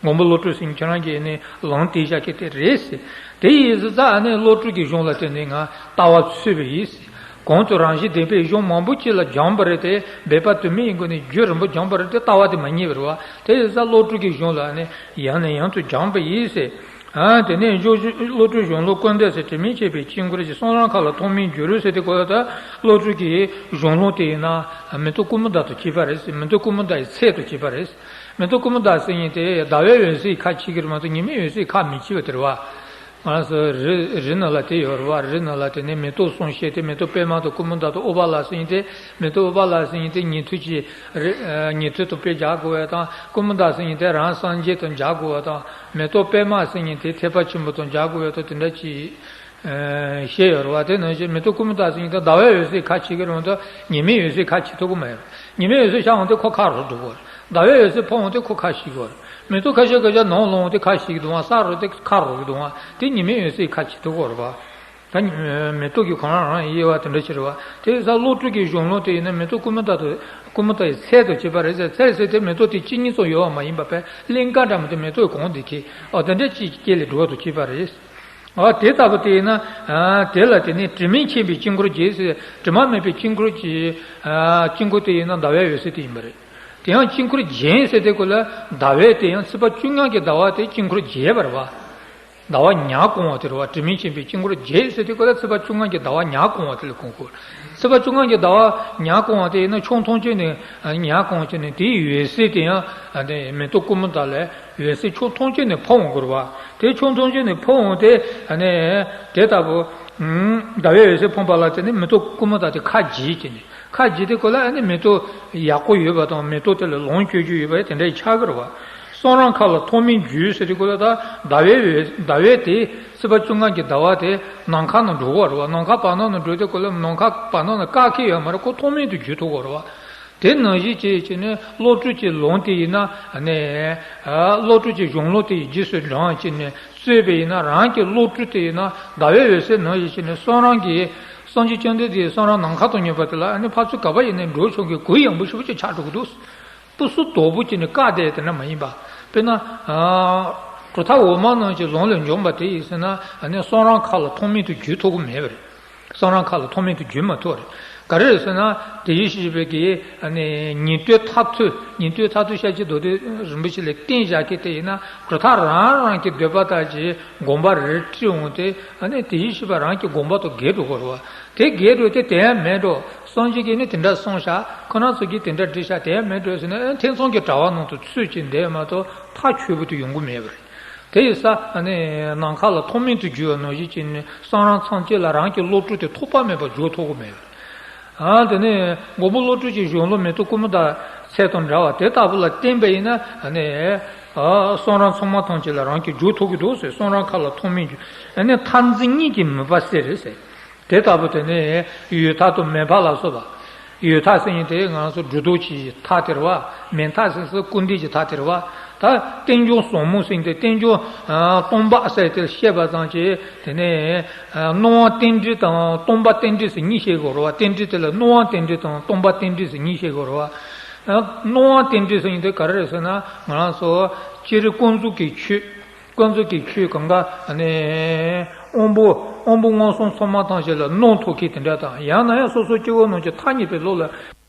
མགོན་པོ་བློ་གྲོས་ཟེར་མཁན་ཁྱེད་རང་གིས་ནི་ལུང་བསྟན་བཞག་མཁན་དེ་རེད་ཟེར། དེ་ཡིན་ཟེར་ཙང་ཨ་ནི་བློ་གྲོས་ཀྱི་གཞུང་ལ་བརྟེན་ནས་ང་ལྟ་བ་འཚོལ་བ་ཡིན་ཟེར། གོང་དུ་རང་བཞིན་ལྡན་པའི་གཞུང་མང་པོ་ཅིག་ལ་སྦྱངས་པ་རེད་དེ། འབད་པ་དུ་མའི་སྒོ་ནས་རྒྱུན་རིང་པོ་སྦྱངས་པ་རེད་དེ་ལྟ་བ་དེ་མ་རྙེད་པ་རེད་པ། དེ་ཡིན་ཙང་བློ་གྲོས་ཀྱི་གཞུང་ལ་ནི་ཡང་ནས་ཡང་དུ་སྦྱངས་པ་ཡིན་ཟེར། ཨ་དེ་ནས་བློ་གྲོས་གཞུང་ལུགས་ཀུན་བསྡུས་ཟེར། དྲི་མེད་མཁྱེན་པའི་དཀྱིལ་འཁོར་གྱི། གསུང་རབ་མཁའ་ལ་ཐོགས་མེད་འགྱུར་ཟེར་དེ་གོ་ཡ། ད་བློ་གྲོས་ཀྱི་གཞུང་ལུགས་དེ་ཡིན་ན་མེ་ཏོག་ཀུ་མུ་ད་དང་གཅིག་པ་རེད་ཟེར། མེ་ཏོག་ཀུ་མུ་ད་ཡི་ཚད་དང་གཅིག་པ་རེད། མེ་ཏོག་ཀུ་མུ་ད་ཟེར་མཁན་དེ་ཟླ་བའི་འོད་ཟེར་ཁ་ཕྱེ་གི་རེད་མ་གཏོགས་ཉི་མའི་འོད་ཟེར་ཁ་མི་ཕྱེ་བ་དེ་རེད་པ། ང་ཚོ་རི་རི་ནང་ལ་དེ་ཡོད་རེད་པ། རི་ནང་ལ་དེ་ནས་མེ་ཏོག་གསུམ་བཤད་དེ། མེ་ཏོག་པད་མ་དང་ཀུ་མུ་ད་དང་ཨུཏྤ་ལ་ཟེར་མཁན་དེ། མེ་ཏོག་ཨུཏྤ་ལ་ཟེར་མཁན་དེ་ཉན་ཐོས་ཀྱི་རི་ཉན་ཐོས་དང་དཔེ་སྦྱར་དགོས་པ་དང་། ཀུ་མུ་ད་ཟེར་མཁན་དེ་རང་སངས་རྒྱས་དང་སྦྱར་དགོས་པ་དང་། མེ་ཏོག་པད་མ་ཟེར་མཁན་དེ་ཐེག་པ་ཆེན་པོ་དང་སྦྱར་དགོས་པ་དང་དེ་འདྲ་ཅིག་ཨ་བཤད་ཡོད་རེད་པ། དེ་ནང་བཞིན་མེ་ཏོག་ཀུ་མུ་ད་ཟེར་མཁན་དེ་ཟླ་བའི་འོད་ཟེར་ཁ་ཕྱེ་གི་རེད་མ་གཏོགས་ཉི་མའི་འོད་ཟེར་ཁ་ཕྱེ་ཐུབ་ཀྱི་མ་རེད། ཉི་མའི་འོད་ཟེར་ཤར་འོང་དུས་ཁོ་ཁ་རོག་འགྲོ་གི་རེད། ཟླ་བའི་འོད་ཟེར་ཕོག་འོང་དུས་ཁོ་ཁ་ཕྱེ་གི་རེད། མེ་ཏོག་ཁ་ཤས་ཁ་ཤས་ནང་ལོག་འོང་དུས་ཁ་ཕྱེ་གི་འདུག་ཨང་། ས་རོག་དུས་ཁ་རོག་གི་འདུག་ཨང་། དེ་ཉི་མའི་འོད་ཟེར་ཁ་ཕྱེ་ཐུབ་ཀྱི་རེད་པ། ད་མེ་ཏོག་གི་ཁོ་རང་རང་དབྱེ་བ་དེ་འདྲ་ཞིག་རེད་པ། དེ་ཡིན་ཙང་བློ་གྲོས་ཀྱི་གཞུང་ལུགས་དེ་ཡིན་ན་མེ་ཏོག་ཀུ་མུ་ད་དང་ཀུ་མུ་ད་ཡི་ཚད་དང་བཅས་པ་རེད་ཟེར། ཚད་ཟེར་དེ་མེ་ཏོག་དེ་གཅིག་གཉིས་ཙམ་ཡོད་པ་མ་ཡིན་པ། དཔེ་ཀླན་ཀ་འདྲ་མི་འདུག་མེ་ཏོག་གང་དེ་ཁེ་ཨ་དེ་འདྲ་ཅིག་སྐྱེ་ལས་འགྲོ་བ་དང་བཅས་པ་རེད། ཨ་དེ་ལྟ་བུ་དེ་ཡིན་ན་ཨ་དེ་ལ་དེ་ནས་དྲི་མེད་མཁྱེན་པའི་དཀྱིལ་འཁོར་གྱི་ཟེར། དྲི་མ་མེད་པའི་དཀྱིལ་འཁོར་གྱི་ཨ་དཀྱིལ་འཁོར་དེ་ཡིན་ན་ཟླ་བའི་འོད་ཟེར་དེ་ཡིན་པ་རེད། དེ་ཡང་དཀྱིལ་འཁོར་བརྒྱན་ཟེར་དེ་གོ་ལ་ཟླ་བའི་དེ་ཡང་ཚེས་པ་བཅོ་ལྔ་གི་ཟླ་བ་དེ་དཀྱིལ་འཁོར་བརྒྱན་པ་རེད་པ། ཟླ་བ་ཉ་གང་བ་དེ་རེད་པ། དྲི་མེད་མཁྱེན་པའི་དཀྱིལ་འཁོར་བརྒྱན་ཟེར་དེ་གོ་ལ་ཚེས་པ་བཅོ་ལྔ་གི་ཟླ་བ་ཉ་གང་བ་དེ་ལ་གོ་དགོས། ཚེས་པ་བཅོ་ལྔ་གི་ཟླ་བ་ཉ་གང་བ་དེ་ཡིན་ན་ཕྱོགས་མཐོང་ཆོས་ནས་ཉ་གང་བ་ཆོས་ནས་དེའི་འོད་ཟེར་དེ་ཡང་ཨ་ནི་མེ་ཏོག་ཀུ་མུ་ད་ལ་འོད་ཟེར་ཕྱོགས་མཐོང་ཆོས་ནས་ཕོག་འོང་དགོས་རེད་པ། དེ་ཕྱོགས་མཐོང་ཆོས་ནས་ཕོག་འོང་དེ་ཨ་ནི་དེ་ལྟ་བུ་ཟླ་བའི་འོད་ཟེར་ཕོག་པ་ལ་བརྟེན་ནས་མེ་ཏོག་ཀུ་མུ་ད་དེ་ཁ་འབྱེད་བྱས་ནས། ཁ་འབྱེད་དེ་གོ་ལ་ཨ་ནི་མེ་ཏོག་ཡག་པོ་ཡོད་པ་དང་མེ་ཏོག་དེ་ལ་ལོངས་སྤྱོད་རྒྱུ་ཡོད་པ་དེ་འདྲ་ཡི་ཆགས་ཀྱི་རེད་པ། གསུང་རབ་མཁའ་ལ་ཐོགས་མེད་འགྱུར་ཟེར་དེ་གོ་ལ་ད་ཟླ་བའི་འོད་ཟླ་བའི་དེ་ཚེས་པ་བཅོ་ལྔ་གི་ཟླ་བ་དེ་ནམ་མཁའ་ནང་འགྲོ་གི་རེད་པ། ནམ་མཁའ་བར་སྣང་ནང་འགྲོ་དེ་གོ་ལ་ནམ་མཁའ་བར་སྣང་ནང་བཀག་མཁན་ཡོད་མ་རེད། ཁོ་ཐོགས་མེད་དུ་འགྱུར་ཐུབ་ཀྱི་རེད་པ། དེ་ནང་བཞིན་བྱས་བྱས་ནས་བློ་གྲོས་ཀྱི་ལུང་དེ་ཡིན་ན་ནས་བློ་གྲོས་ཀྱི་གཞུང་ལུགས་དེ་ཡི་རྗེས་སུ་འབྲངས་བྱས་ནས་རྩོད་པ་ཡིན་ན་རང་གི་བློ་གྲོས་དེ་ཡིན་ན་ཟླ་བའི་འོད་ཟེར་ནང་བཞིན་བྱས་ནས་གསུང་རབ་ཀྱི་སངས་རྒྱས་བཅོམ་ལྡན་འདས་གསུང་རབ་ནམ་མཁའ་དང་མཉམ་པ་དེ་ལ་ཨ་ནི་ཕར་ཚུར་ག་པར་ཡིན་ནའི་འགྲོ་ཆོག་གི་གུ་ཡངས་པོ་ཞེ་པོ་ཅིག་ཆགས་འགྲོ་གི་འདུག་སྤུ་སུ་དོག་པོ་བྱས་ནས་བཀག་བསྡད་དེ་འདྲ་མ་ཡིན་པ། དཔེར་ན་གྲུབ་མཐའ་འོག་མ་ནང་གི་ལུང་ལས་འབྱུང་བ་དེ་ཡིན་ཟེར་ན་ཨ་ནི་གསུང་རབ་མཁའ་ལ་ཐོགས་མེད་དུ་འགྱུར་ཐུབ་ཀྱི་མེད་པ་རེད། གསུང་རབ་མཁའ་ལ་ཐོགས་མེད་དུ་འགྱུར་མ་ཐུབ་པ་རེད། ག་རེ་རེད་ཟེར་ན་དེ་ཡི་ཤེས་པའི་གི་ཨ་ནི་ཉན་ཐོས་མཐར་ཐུག་ཉན་ཐོས་མཐར་ཐུག་ཤཱཀྱའི་མདོ་སྡེ་རིན་པོ་ཆེ་ལས་བསྟན་བཞག་མཁན་དེ་ཡིན་ན་གྲུབ་མཐའ་རང་རང་གི་འདོད་པ་ལྟར་གྱི་དགོངས་པ་རེ་ཁྲིད་འོང་སྟེ་ཨ་ནི་དེ་ཡི་ཤེས་པ་རང་གི་དགོངས་པ་དང་འགལ་འགྲོ་གི་རེད་པ། དེ་འགལ་འགྲོ་དེ་དེ་ཡང་མེད་འགྲོ། སངས་རྒྱས་ཀྱིས་ནི་དེ་འདྲ་གསུངས་ཤག་ཁོ་རང་ཚོ་གིས་དེ་འདྲ་བྲིས་ཤག་དེ་ཡང་མེད་འགྲོ་ཟེར་ན་ཨ་ཐེ་ཚོམ་གྱི་དྲ་བ་ནང་དུ་ཚུད་ཀྱིན་བསྡད་མ་གཏོགས་མཐའ་ཆོད་པོ་དེ་ཡོང་གི་མེད་པ་རེད། དེ་ཡིན་ཙང་ནི་ནམ་མཁའ་ལ་ཐོགས་མེད་དུ་འགྱུར་བ་ནང་བཞིན་བྱས་ནས་གསུང་རབ་ཚང་གཅིག་ལ་རང་གི་བློ་གྲོས་དེ་ཐོགས་པ་མེད་པར་འཇོག་ཐུབ་ཀྱི་མེད་པ་རེད། ཨ་དེ་ནས་མགོན་པོ་བློ་གྲོས་ཀྱི་གཞུང་ལུགས་མེ་ཏོག་ཀུ་མུ་ད་ཚད་དང་འདྲ་བ་དེ་ལྟ་བུ་ལ་བརྟེན་པ་ཡིན་ན་ནི་ གསུང་རབ་ཚང་མ་ཐམས་ཅད་ལ་རང་གིས་འཇུག་ཐུབ་ཀྱི་འདུག་ཟེར། གསུང་རབ་ཁ་ལ་ཐོགས་མེད་འཇུག་ཨ་ནི་མཐར་འཛིན་གཉིས་ཀྱིས་མུན་པ་སེལ་ཟེར། དེ་ལྟ་བུ་དེ་ནི་ཡུལ་མཐའ་དང་མེ་ཕག་ལ་སོགས་པ། ཡུལ་མཐའ་ཟེར་མཁན་དེ་ང་ཚོ་སྒྲོ་འདོགས་ཀྱི་མཐའ་དེ་རེད་བ། མེ་མཐའ་ཟེར་ས་སྐུར་འདེབས་ཀྱི་མཐའ་དེ་རེད་བ། ད་རྟེན་འབྱུང་ཟབ་མོ་ཟེར་མཁན་དེ་རྟེན་འབྱུང་སྟོང་པ་ཟེར་དེ་བཤད་པ་ཙམ་གྱིས་དེ་ནས་སྣང་བ་རྟེན་འབྲེལ་དང་སྟོང་པ་རྟེན་འབྲེལ་ཟེར་གཉིས་བཤད་དགོས་རེད་བ། རྟེན་འབྲེལ་དེ་ལ་སྣང་བ་རྟེན་འབྲེལ་དང་སྟོང་པ་རྟེན་འབྲེལ་ཟེར་གཉིས་བཤད་དགོས་རེད་བ། སྣང་བ་རྟེན་འབྲེལ་ཟེར་མཁན་དེ་ག་རེ་རེད་ཟེར་ན། ང་རང་ཚོ་སྤྱིར་ཀུན་རྫོབ་ཀྱི་ཆོས། ཀུན་རྫོབ་ཀྱི་ཆོས་གང་ག་ནི་དབང་པོ་དབང་པོ་མངོན་སུམ་ཚང་མ་ཐམས་ཅད་ལ་སྣང་ཐུབ་མཁན་དེ་འདྲ་དང་། ཡང་ན་ཡང་སོ་སོ་སྐྱེ་བོ་རྣམས་ཀྱི་ཐ་སྙད་པའི་བློ་ལ་